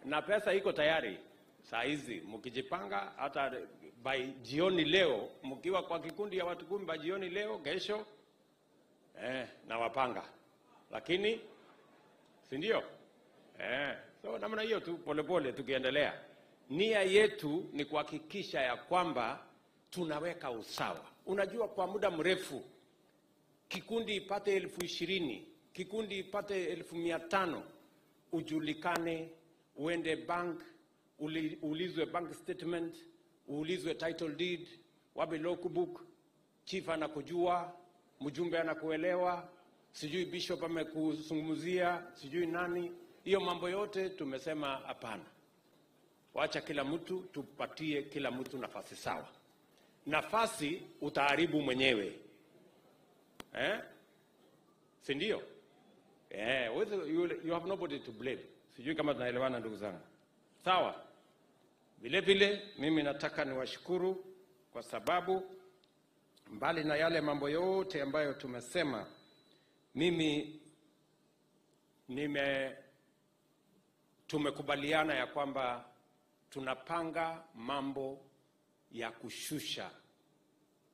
Na pesa iko tayari saa hizi, mkijipanga hata by jioni leo, mkiwa kwa kikundi ya watu 10 by jioni leo, kesho nawapanga. Lakini si ndio? So namna hiyo tu pole pole tukiendelea. Nia yetu ni kuhakikisha ya kwamba tunaweka usawa. Unajua kwa muda mrefu kikundi ipate 20,000, kikundi ipate 500,000, ujulikane, uende bank, uulizwe bank statement, uulizwe title deed, wabe logbook, chief anakujua, mjumbe anakuelewa, sijui bishop amekuzungumzia, sijui nani. Hiyo mambo yote tumesema hapana. Wacha kila mtu, tupatie kila mtu nafasi sawa. Nafasi utaharibu mwenyewe. Si ndio? You have nobody to blame. Sijui kama tunaelewana ndugu zangu. Sawa. Vile vile mimi nataka niwashukuru kwa sababu mbali na yale mambo yote ambayo tumesema, mimi tumekubaliana ya kwamba tunapanga mambo ya kushusha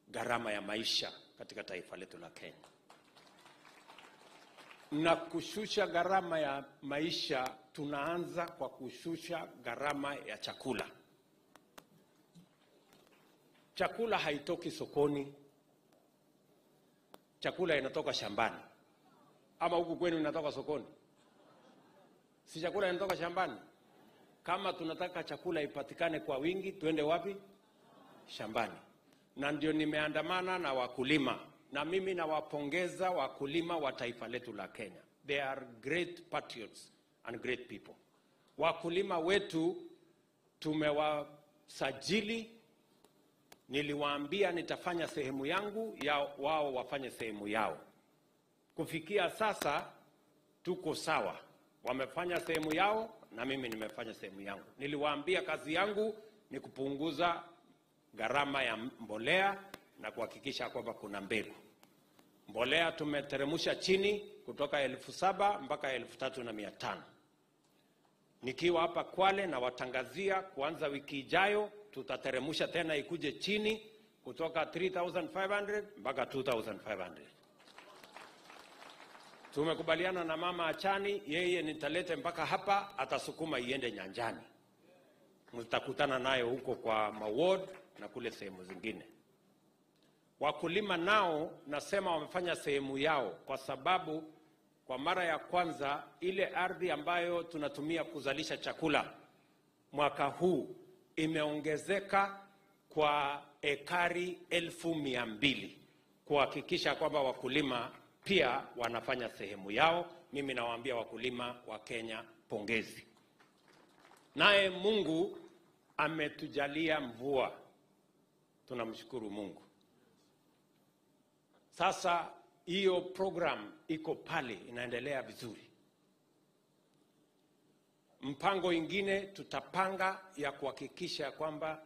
gharama ya maisha katika taifa letu la Kenya. Na kushusha gharama ya maisha tunaanza kwa kushusha gharama ya chakula. Chakula haitoki sokoni. Chakula inatoka shambani. Ama huku kwenu inatoka sokoni? Si chakula inatoka shambani? Kama tunataka chakula ipatikane kwa wingi, tuende wapi? Shambani. Na ndio nimeandamana na wakulima. Na mimi nawapongeza wakulima wa taifa letu la Kenya. They are great patriots and great people. Wakulima wetu tumewasajili. Niliwaambia nitafanya sehemu yangu, ya wao wafanye sehemu yao. Kufikia sasa tuko sawa. Wamefanya sehemu yao na mimi nimefanya sehemu yangu. Niliwaambia kazi yangu ni kupunguza gharama ya mbolea na kuhakikisha kwamba kuna mbegu. Mbolea tumeteremsha chini kutoka 7,000 mpaka 3,500. Nikiwa hapa Kwale na watangazia kuanza wiki ijayo tutateremsha tena ikuje chini kutoka 3,500 mpaka 2,500. Tumekubaliana na mama Achani, yeye nitalete mpaka hapa, atasukuma iende nyanjani. Mtakutana nayo huko kwa maward na kule sehemu zingine. Wakulima nao nasema wamefanya sehemu yao, kwa sababu kwa mara ya kwanza ile ardhi ambayo tunatumia kuzalisha chakula mwaka huu imeongezeka kwa ekari 200,000, kuhakikisha kwamba wakulima pia wanafanya sehemu yao. Mimi nawaambia wakulima wa Kenya pongezi. Naye Mungu ametujalia mvua. Tunamshukuru Mungu. Sasa Hiyo program iko pale inaendelea vizuri. Mpango ingine tutapanga ya kuhakikisha kwamba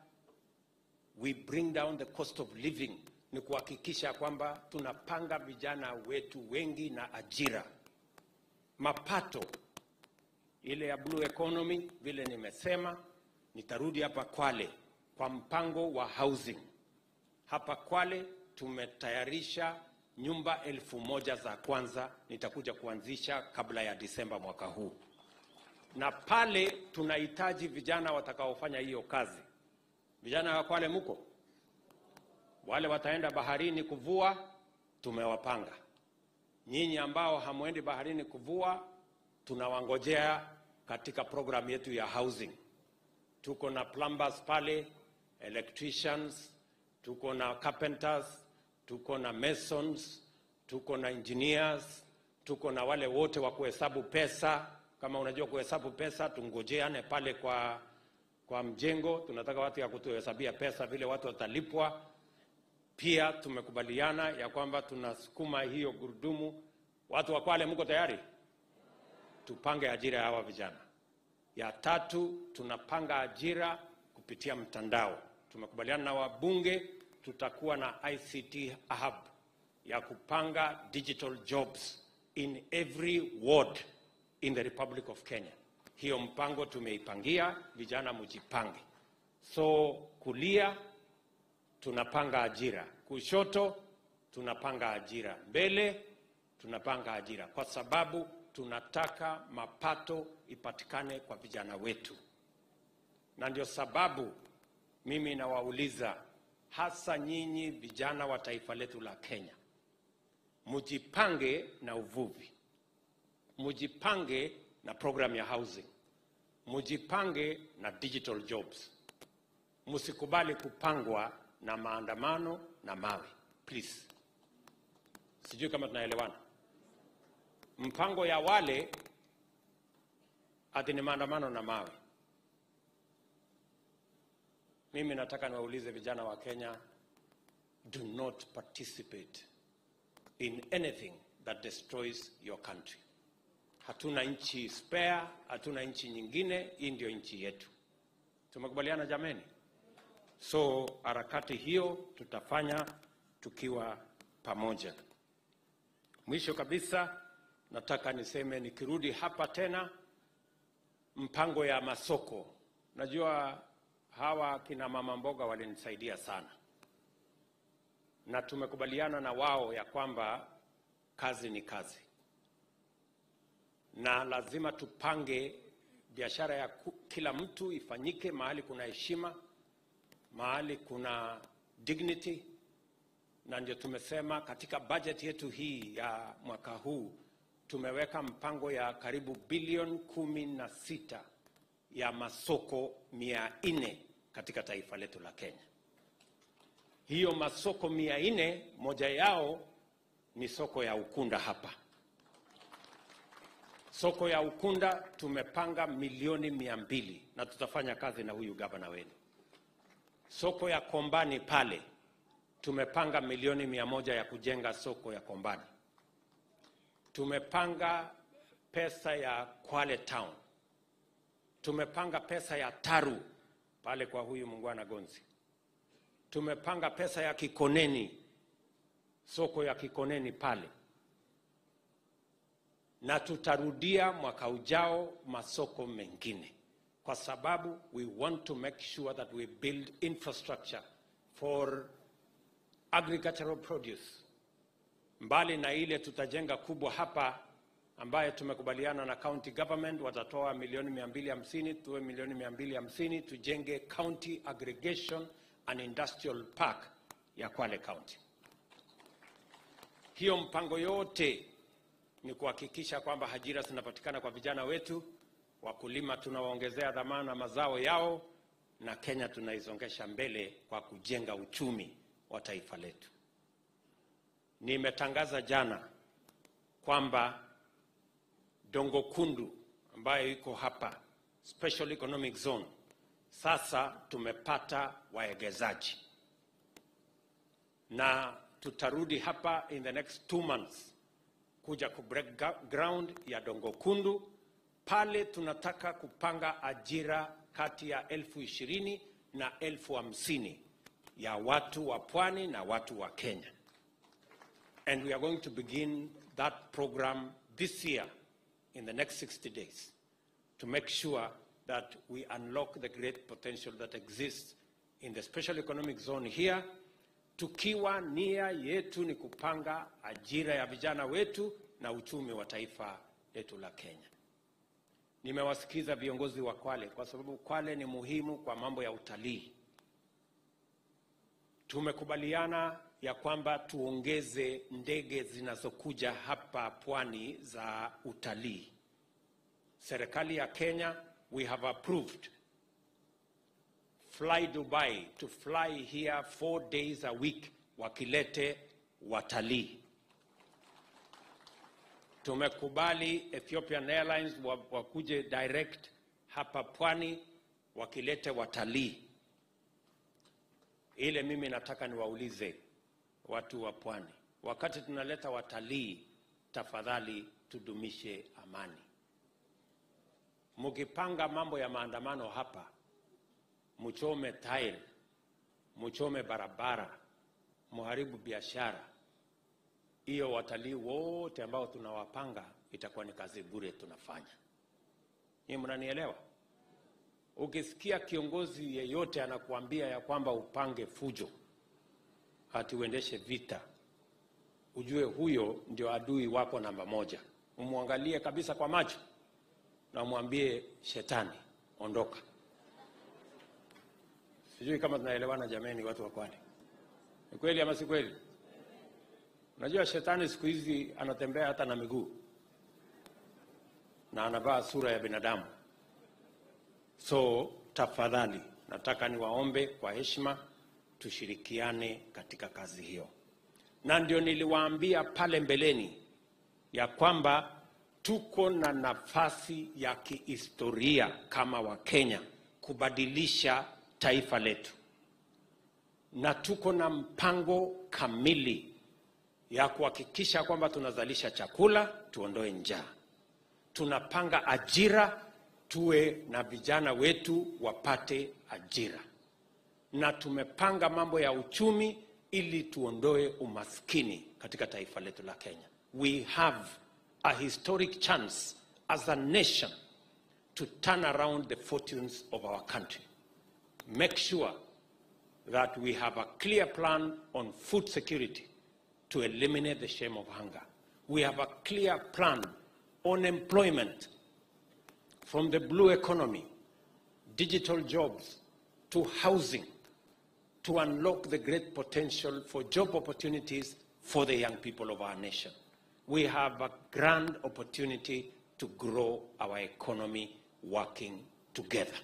we bring down the cost of living, ni kuhakikisha kwamba tunapanga vijana wetu wengi na ajira, mapato ile ya blue economy. Vile nimesema, nitarudi hapa Kwale kwa mpango wa housing. Hapa Kwale tumetayarisha nyumba 1000 za kwanza, nitakuja kuanzisha kabla ya Disemba mwaka huu, na pale tunahitaji vijana watakaofanya hiyo kazi. Vijana wa Kwale muko? Wale wataenda baharini kuvua tumewapanga. Nyinyi ambao hamwendi baharini kuvua tunawangojea katika program yetu ya housing. Tuko na plumbers pale, electricians, tuko na carpenters, tuko na masons, tuko na engineers, tuko na wale wote wa kuhesabu pesa. Kama unajua kuhesabu pesa, tungojeane pale kwa mjengo. Tunataka watu ya kutuhesabia pesa vile watu watalipwa. Pia tumekubaliana ya kwamba tunasukuma hiyo gurudumu. Watu wa Kwale mko tayari? Tupange ajira ya hawa vijana. Ya tatu, tunapanga ajira kupitia mtandao. Tumekubaliana na wabunge tutakuwa na ICT hub ya kupanga digital jobs in every ward in the Republic of Kenya. Hiyo mpango tumeipangia, vijana mjipange. So kulia tunapanga ajira, kushoto tunapanga ajira, mbele tunapanga ajira, kwa sababu tunataka mapato ipatikane kwa vijana wetu. Na ndio sababu mimi nawauliza hasa nyinyi vijana wa taifa letu la Kenya, mjipange na uvuvi, mjipange na program ya housing, mjipange na digital jobs. Msikubali kupangwa na maandamano na mawe, please. Sijui kama tunaelewana. Mpango ya wale ati ni maandamano na mawe. Mimi nataka niwaulize vijana wa Kenya, do not participate in anything that destroys your country. Hatuna nchi spare, hatuna nchi nyingine, hii ndio nchi yetu. Tumekubaliana jameni? So harakati hiyo tutafanya tukiwa pamoja. Mwisho kabisa nataka niseme, nikirudi hapa tena, mpango ya masoko. Najua hawa kina mama mboga walinisaidia sana, na tumekubaliana na wao ya kwamba kazi ni kazi, na lazima tupange biashara ya kila mtu ifanyike mahali kuna heshima, mahali kuna dignity. Na ndio tumesema katika budget yetu hii ya mwaka huu tumeweka mpango ya karibu bilioni 16 ya masoko 400 katika taifa letu la Kenya. Hiyo masoko 400, moja yao ni soko ya Ukunda hapa. Soko ya Ukunda tumepanga milioni 200 na tutafanya kazi na huyu gavana wenu. Soko ya Kombani pale tumepanga milioni 100 ya kujenga soko ya Kombani. Tumepanga pesa ya Kwale Town. Tumepanga pesa ya Taru pale kwa huyu mungwana Gonzi. Tumepanga pesa ya Kikoneni, soko ya Kikoneni pale. Na tutarudia mwaka ujao masoko mengine, kwa sababu we want to make sure that we build infrastructure for agricultural produce. Mbali na ile tutajenga kubwa hapa ambayo tumekubaliana na county government watatoa milioni 250, tuwe milioni 250 tujenge County Aggregation and Industrial Park ya Kwale County. Hiyo mpango yote ni kuhakikisha kwamba ajira zinapatikana kwa vijana wetu, wakulima tunawaongezea dhamana mazao yao, na Kenya tunaizongesha mbele kwa kujenga uchumi wa taifa letu. Nimetangaza jana kwamba Dongo Kundu ambayo iko hapa Special Economic Zone, sasa tumepata waegezaji, na tutarudi hapa in the next 2 months kuja ku break ground ya Dongo Kundu. Pale tunataka kupanga ajira kati ya 20,000 na 50,000 ya watu wa pwani na watu wa Kenya. And we are going to begin that program this year in the next 60 days to make sure that we unlock the great potential that exists in the special economic zone here. Tukiwa nia yetu ni kupanga ajira ya vijana wetu na uchumi wa taifa letu la Kenya. Nimewasikiza viongozi wa Kwale kwa sababu Kwale ni muhimu kwa mambo ya utalii. Tumekubaliana ya kwamba tuongeze ndege zinazokuja hapa pwani za utalii. Serikali ya Kenya, we have approved Fly Dubai to fly here 4 days a week wakilete watalii. Tumekubali Ethiopian Airlines wakuje direct hapa pwani wakilete watalii. Ile mimi nataka niwaulize watu wa pwani, wakati tunaleta watalii, tafadhali tudumishe amani. Mukipanga mambo ya maandamano hapa, muchome tairi, muchome barabara, muharibu biashara, hiyo watalii wote ambao tunawapanga itakuwa ni kazi bure tunafanya. Ni mnanielewa? Ukisikia kiongozi yeyote anakuambia ya kwamba upange fujo, ati uendeshe vita, ujue huyo ndio adui wako namba moja. Umuangalie kabisa kwa macho na umwambie shetani, ondoka. Sijui kama tunaelewana jameni, watu wa Kwale. Ni kweli ama si kweli? Unajua shetani siku hizi anatembea hata na miguu na anavaa sura ya binadamu. So tafadhali nataka niwaombe kwa heshima tushirikiane katika kazi hiyo. Na ndio niliwaambia pale mbeleni ya kwamba tuko na nafasi ya kihistoria kama Wakenya kubadilisha taifa letu. Na tuko na mpango kamili ya kuhakikisha kwamba tunazalisha chakula, tuondoe njaa. Tunapanga ajira, tuwe na vijana wetu wapate ajira. Na tumepanga mambo ya uchumi ili tuondoe umaskini katika taifa letu la Kenya. We have a historic chance as a nation to turn around the fortunes of our country. Make sure that we have a clear plan on food security to eliminate the shame of hunger. We have a clear plan on employment, from the blue economy, digital jobs, to housing, to unlock the great potential for job opportunities for the young people of our nation. We have a grand opportunity to grow our economy working together.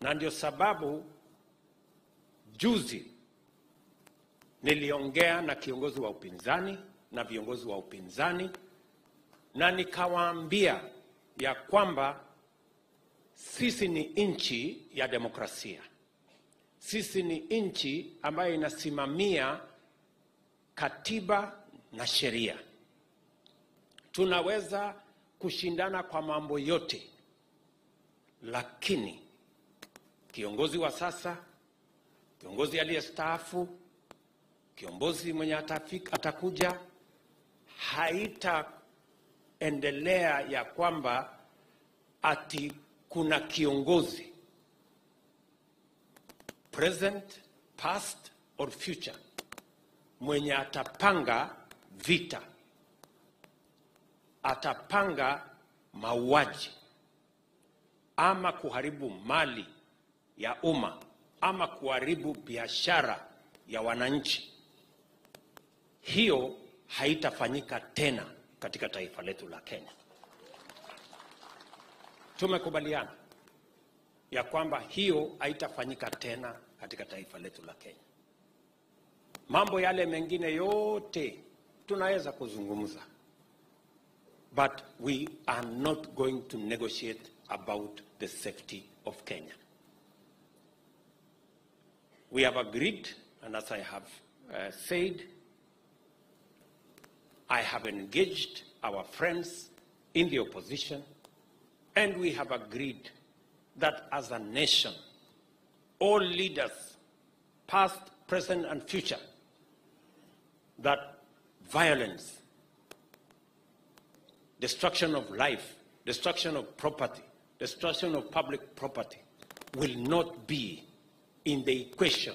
Na ndio sababu juzi niliongea na kiongozi wa upinzani na viongozi wa upinzani na nikawaambia ya kwamba sisi ni nchi ya demokrasia. Sisi ni nchi ambayo inasimamia katiba na sheria. Tunaweza kushindana kwa mambo yote, lakini kiongozi wa sasa, kiongozi aliyestaafu, kiongozi mwenye atakuja, haitaendelea ya kwamba ati kuna kiongozi present, past or future mwenye atapanga vita, atapanga mauaji ama kuharibu mali ya umma ama kuharibu biashara ya wananchi. Hiyo haitafanyika tena katika taifa letu la Kenya. Tumekubaliana ya kwamba hiyo haitafanyika tena katika taifa letu la Kenya. Mambo yale mengine yote tunaweza kuzungumza, but we are not going to negotiate about the safety of Kenya. We have agreed, and as I have said, I have engaged our friends in the opposition, and we have agreed that as a nation, all leaders, past, present, and future, that violence, destruction of life, destruction of property, destruction of public property will not be in the equation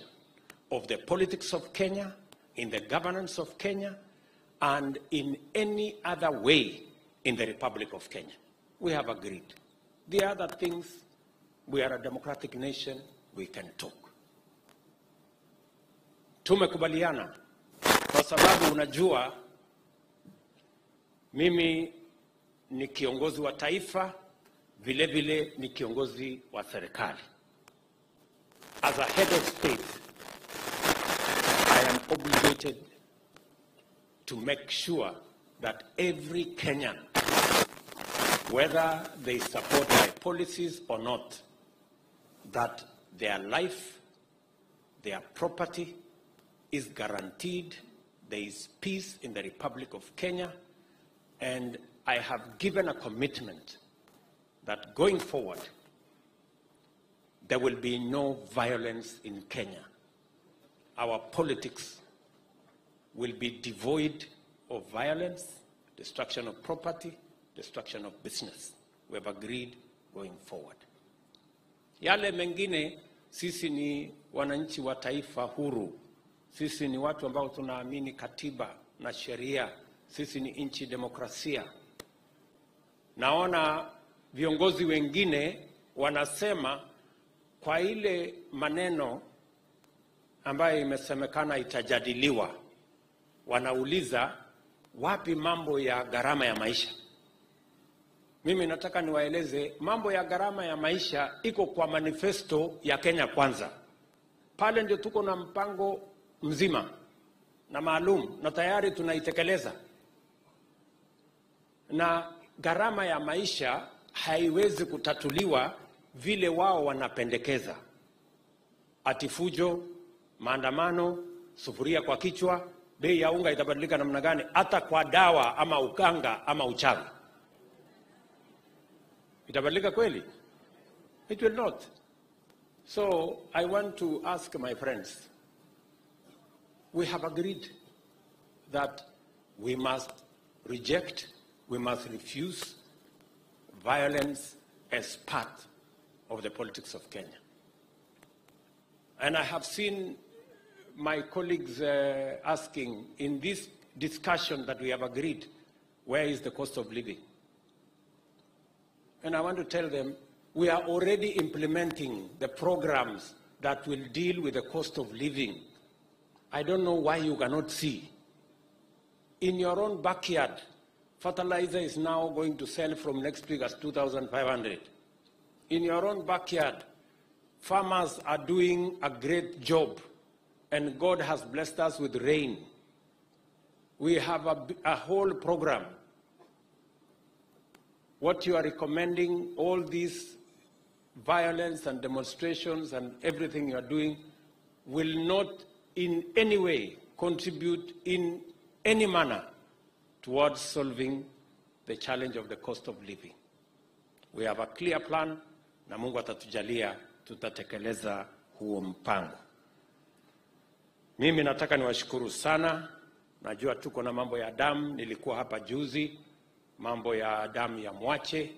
of the politics of Kenya, in the governance of Kenya, and in any other way in the Republic of Kenya. We have agreed. The other things, we are a democratic nation, we can talk. Tumekubaliana kwa sababu unajua mimi ni kiongozi wa taifa, vile vile ni kiongozi wa serikali. As a head of state, I am obligated to make sure that every Kenyan, whether they support my policies or not, that their life, their property is guaranteed. There is peace in the Republic of Kenya, and I have given a commitment that going forward, there will be no violence in Kenya. Our politics will be devoid of violence, destruction of property, destruction of business. We have agreed going forward. Yale mengine, sisi ni wananchi wa taifa huru. Sisi ni watu ambao tunaamini katiba na sheria. Sisi ni nchi demokrasia. Naona viongozi wengine wanasema kwa ile maneno ambayo imesemekana itajadiliwa, wanauliza wapi mambo ya gharama ya maisha. Mimi nataka niwaeleze mambo ya gharama ya maisha iko kwa manifesto ya Kenya Kwanza. Pale ndio tuko na mpango mzima na maalum na tayari tunaitekeleza. Na gharama ya maisha haiwezi kutatuliwa vile wao wanapendekeza. Ati fujo, maandamano, sufuria kwa kichwa, bei ya unga itabadilika namna gani, hata kwa dawa ama ukanga ama uchawi. Itabadilika kweli? It will not. So I want to ask my friends, we have agreed that we must reject, we must refuse violence as part of the politics of Kenya. And I have seen my colleagues asking, in this discussion that we have agreed, where is the cost of living? And I want to tell them, we are already implementing the programs that will deal with the cost of living. I don't know why you cannot see. In your own backyard, fertilizer is now going to sell from next week as 2,500. In your own backyard, farmers are doing a great job, and God has blessed us with rain. We have a whole program. What you are recommending, all these violence and demonstrations and everything you are doing, will not in any way contribute in any manner towards solving the challenge of the cost of living. We have a clear plan, na Mungu atatujalia tutatekeleza huo mpango. Mimi nataka niwashukuru sana. Najua tuko na mambo ya damu, nilikuwa hapa juzi, mambo ya damu ya Mwache,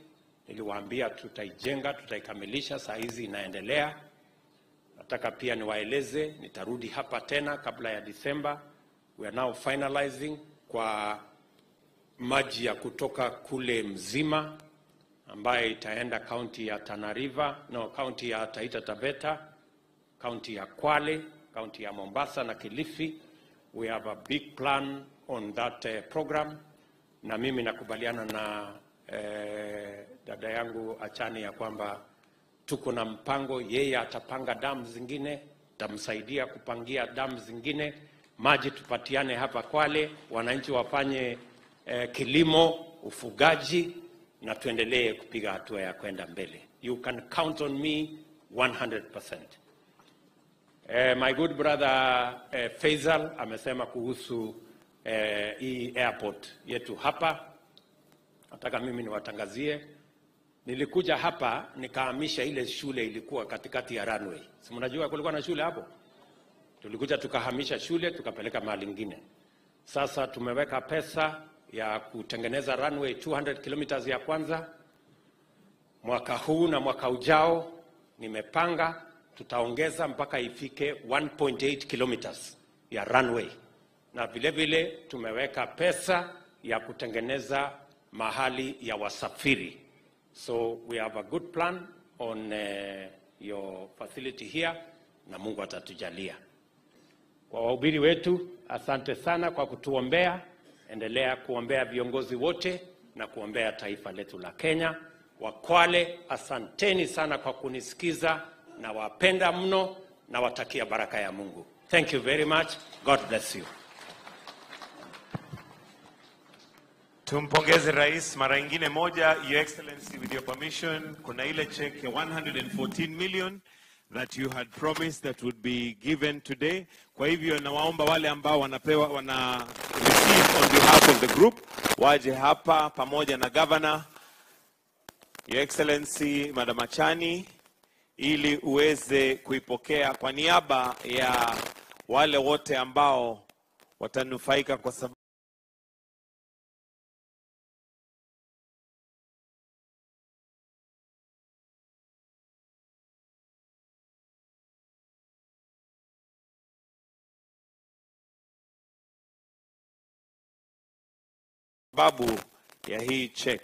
niliwaambia tutaijenga, tutaikamilisha, saa hizi inaendelea. Nataka pia niwaeleze, nitarudi hapa tena kabla ya Disemba. We are now finalizing kwa maji ya kutoka kule Mzima ambaye itaenda kaunti ya Tana River, no, kaunti ya Taita Taveta, kaunti ya Kwale, kaunti ya Mombasa na Kilifi. We have a big plan on that program. Na mimi nakubaliana na dada yangu Achani ya kwamba tuko na mpango, yeye atapanga damu zingine, tamsaidia kupangia damu zingine, maji tupatiane hapa Kwale, wananchi wafanye kilimo, ufugaji, na tuendelee kupiga hatua ya kwenda mbele. You can count on me 100%. My good brother Faisal amesema kuhusu hii airport yetu hapa. Nataka mimi niwatangazie. Nilikuja hapa nikahamisha ile shule ilikuwa katikati ya runway. Si mnajua kulikuwa na shule hapo? Tulikuja tukahamisha shule tukapeleka mahali ingine. Sasa tumeweka pesa ya kutengeneza runway 200 kilometers ya kwanza. Mwaka huu na mwaka ujao nimepanga tutaongeza mpaka ifike 1.8 kilometers ya runway. Na vile vile tumeweka pesa ya kutengeneza mahali ya wasafiri. So we have a good plan on your facility here, na Mungu atatujalia. Kwa wahubiri wetu, asante sana kwa kutuombea. Endelea kuombea viongozi wote na kuombea taifa letu la Kenya. Wakwale, asanteni sana kwa kunisikiza, na wapenda mno na watakia baraka ya Mungu. Thank you very much. God bless you. Tumpongeze rais mara nyingine moja. Your Excellency, with your permission, kuna ile check ya 114 million that you had promised that would be given today. Kwa hivyo nawaomba wale ambao wanapewa, wana receive on behalf of the group waje hapa pamoja na governor, Your Excellency Madam Achani, ili uweze kuipokea kwa niaba ya wale wote ambao watanufaika kwa sababu ya hii check.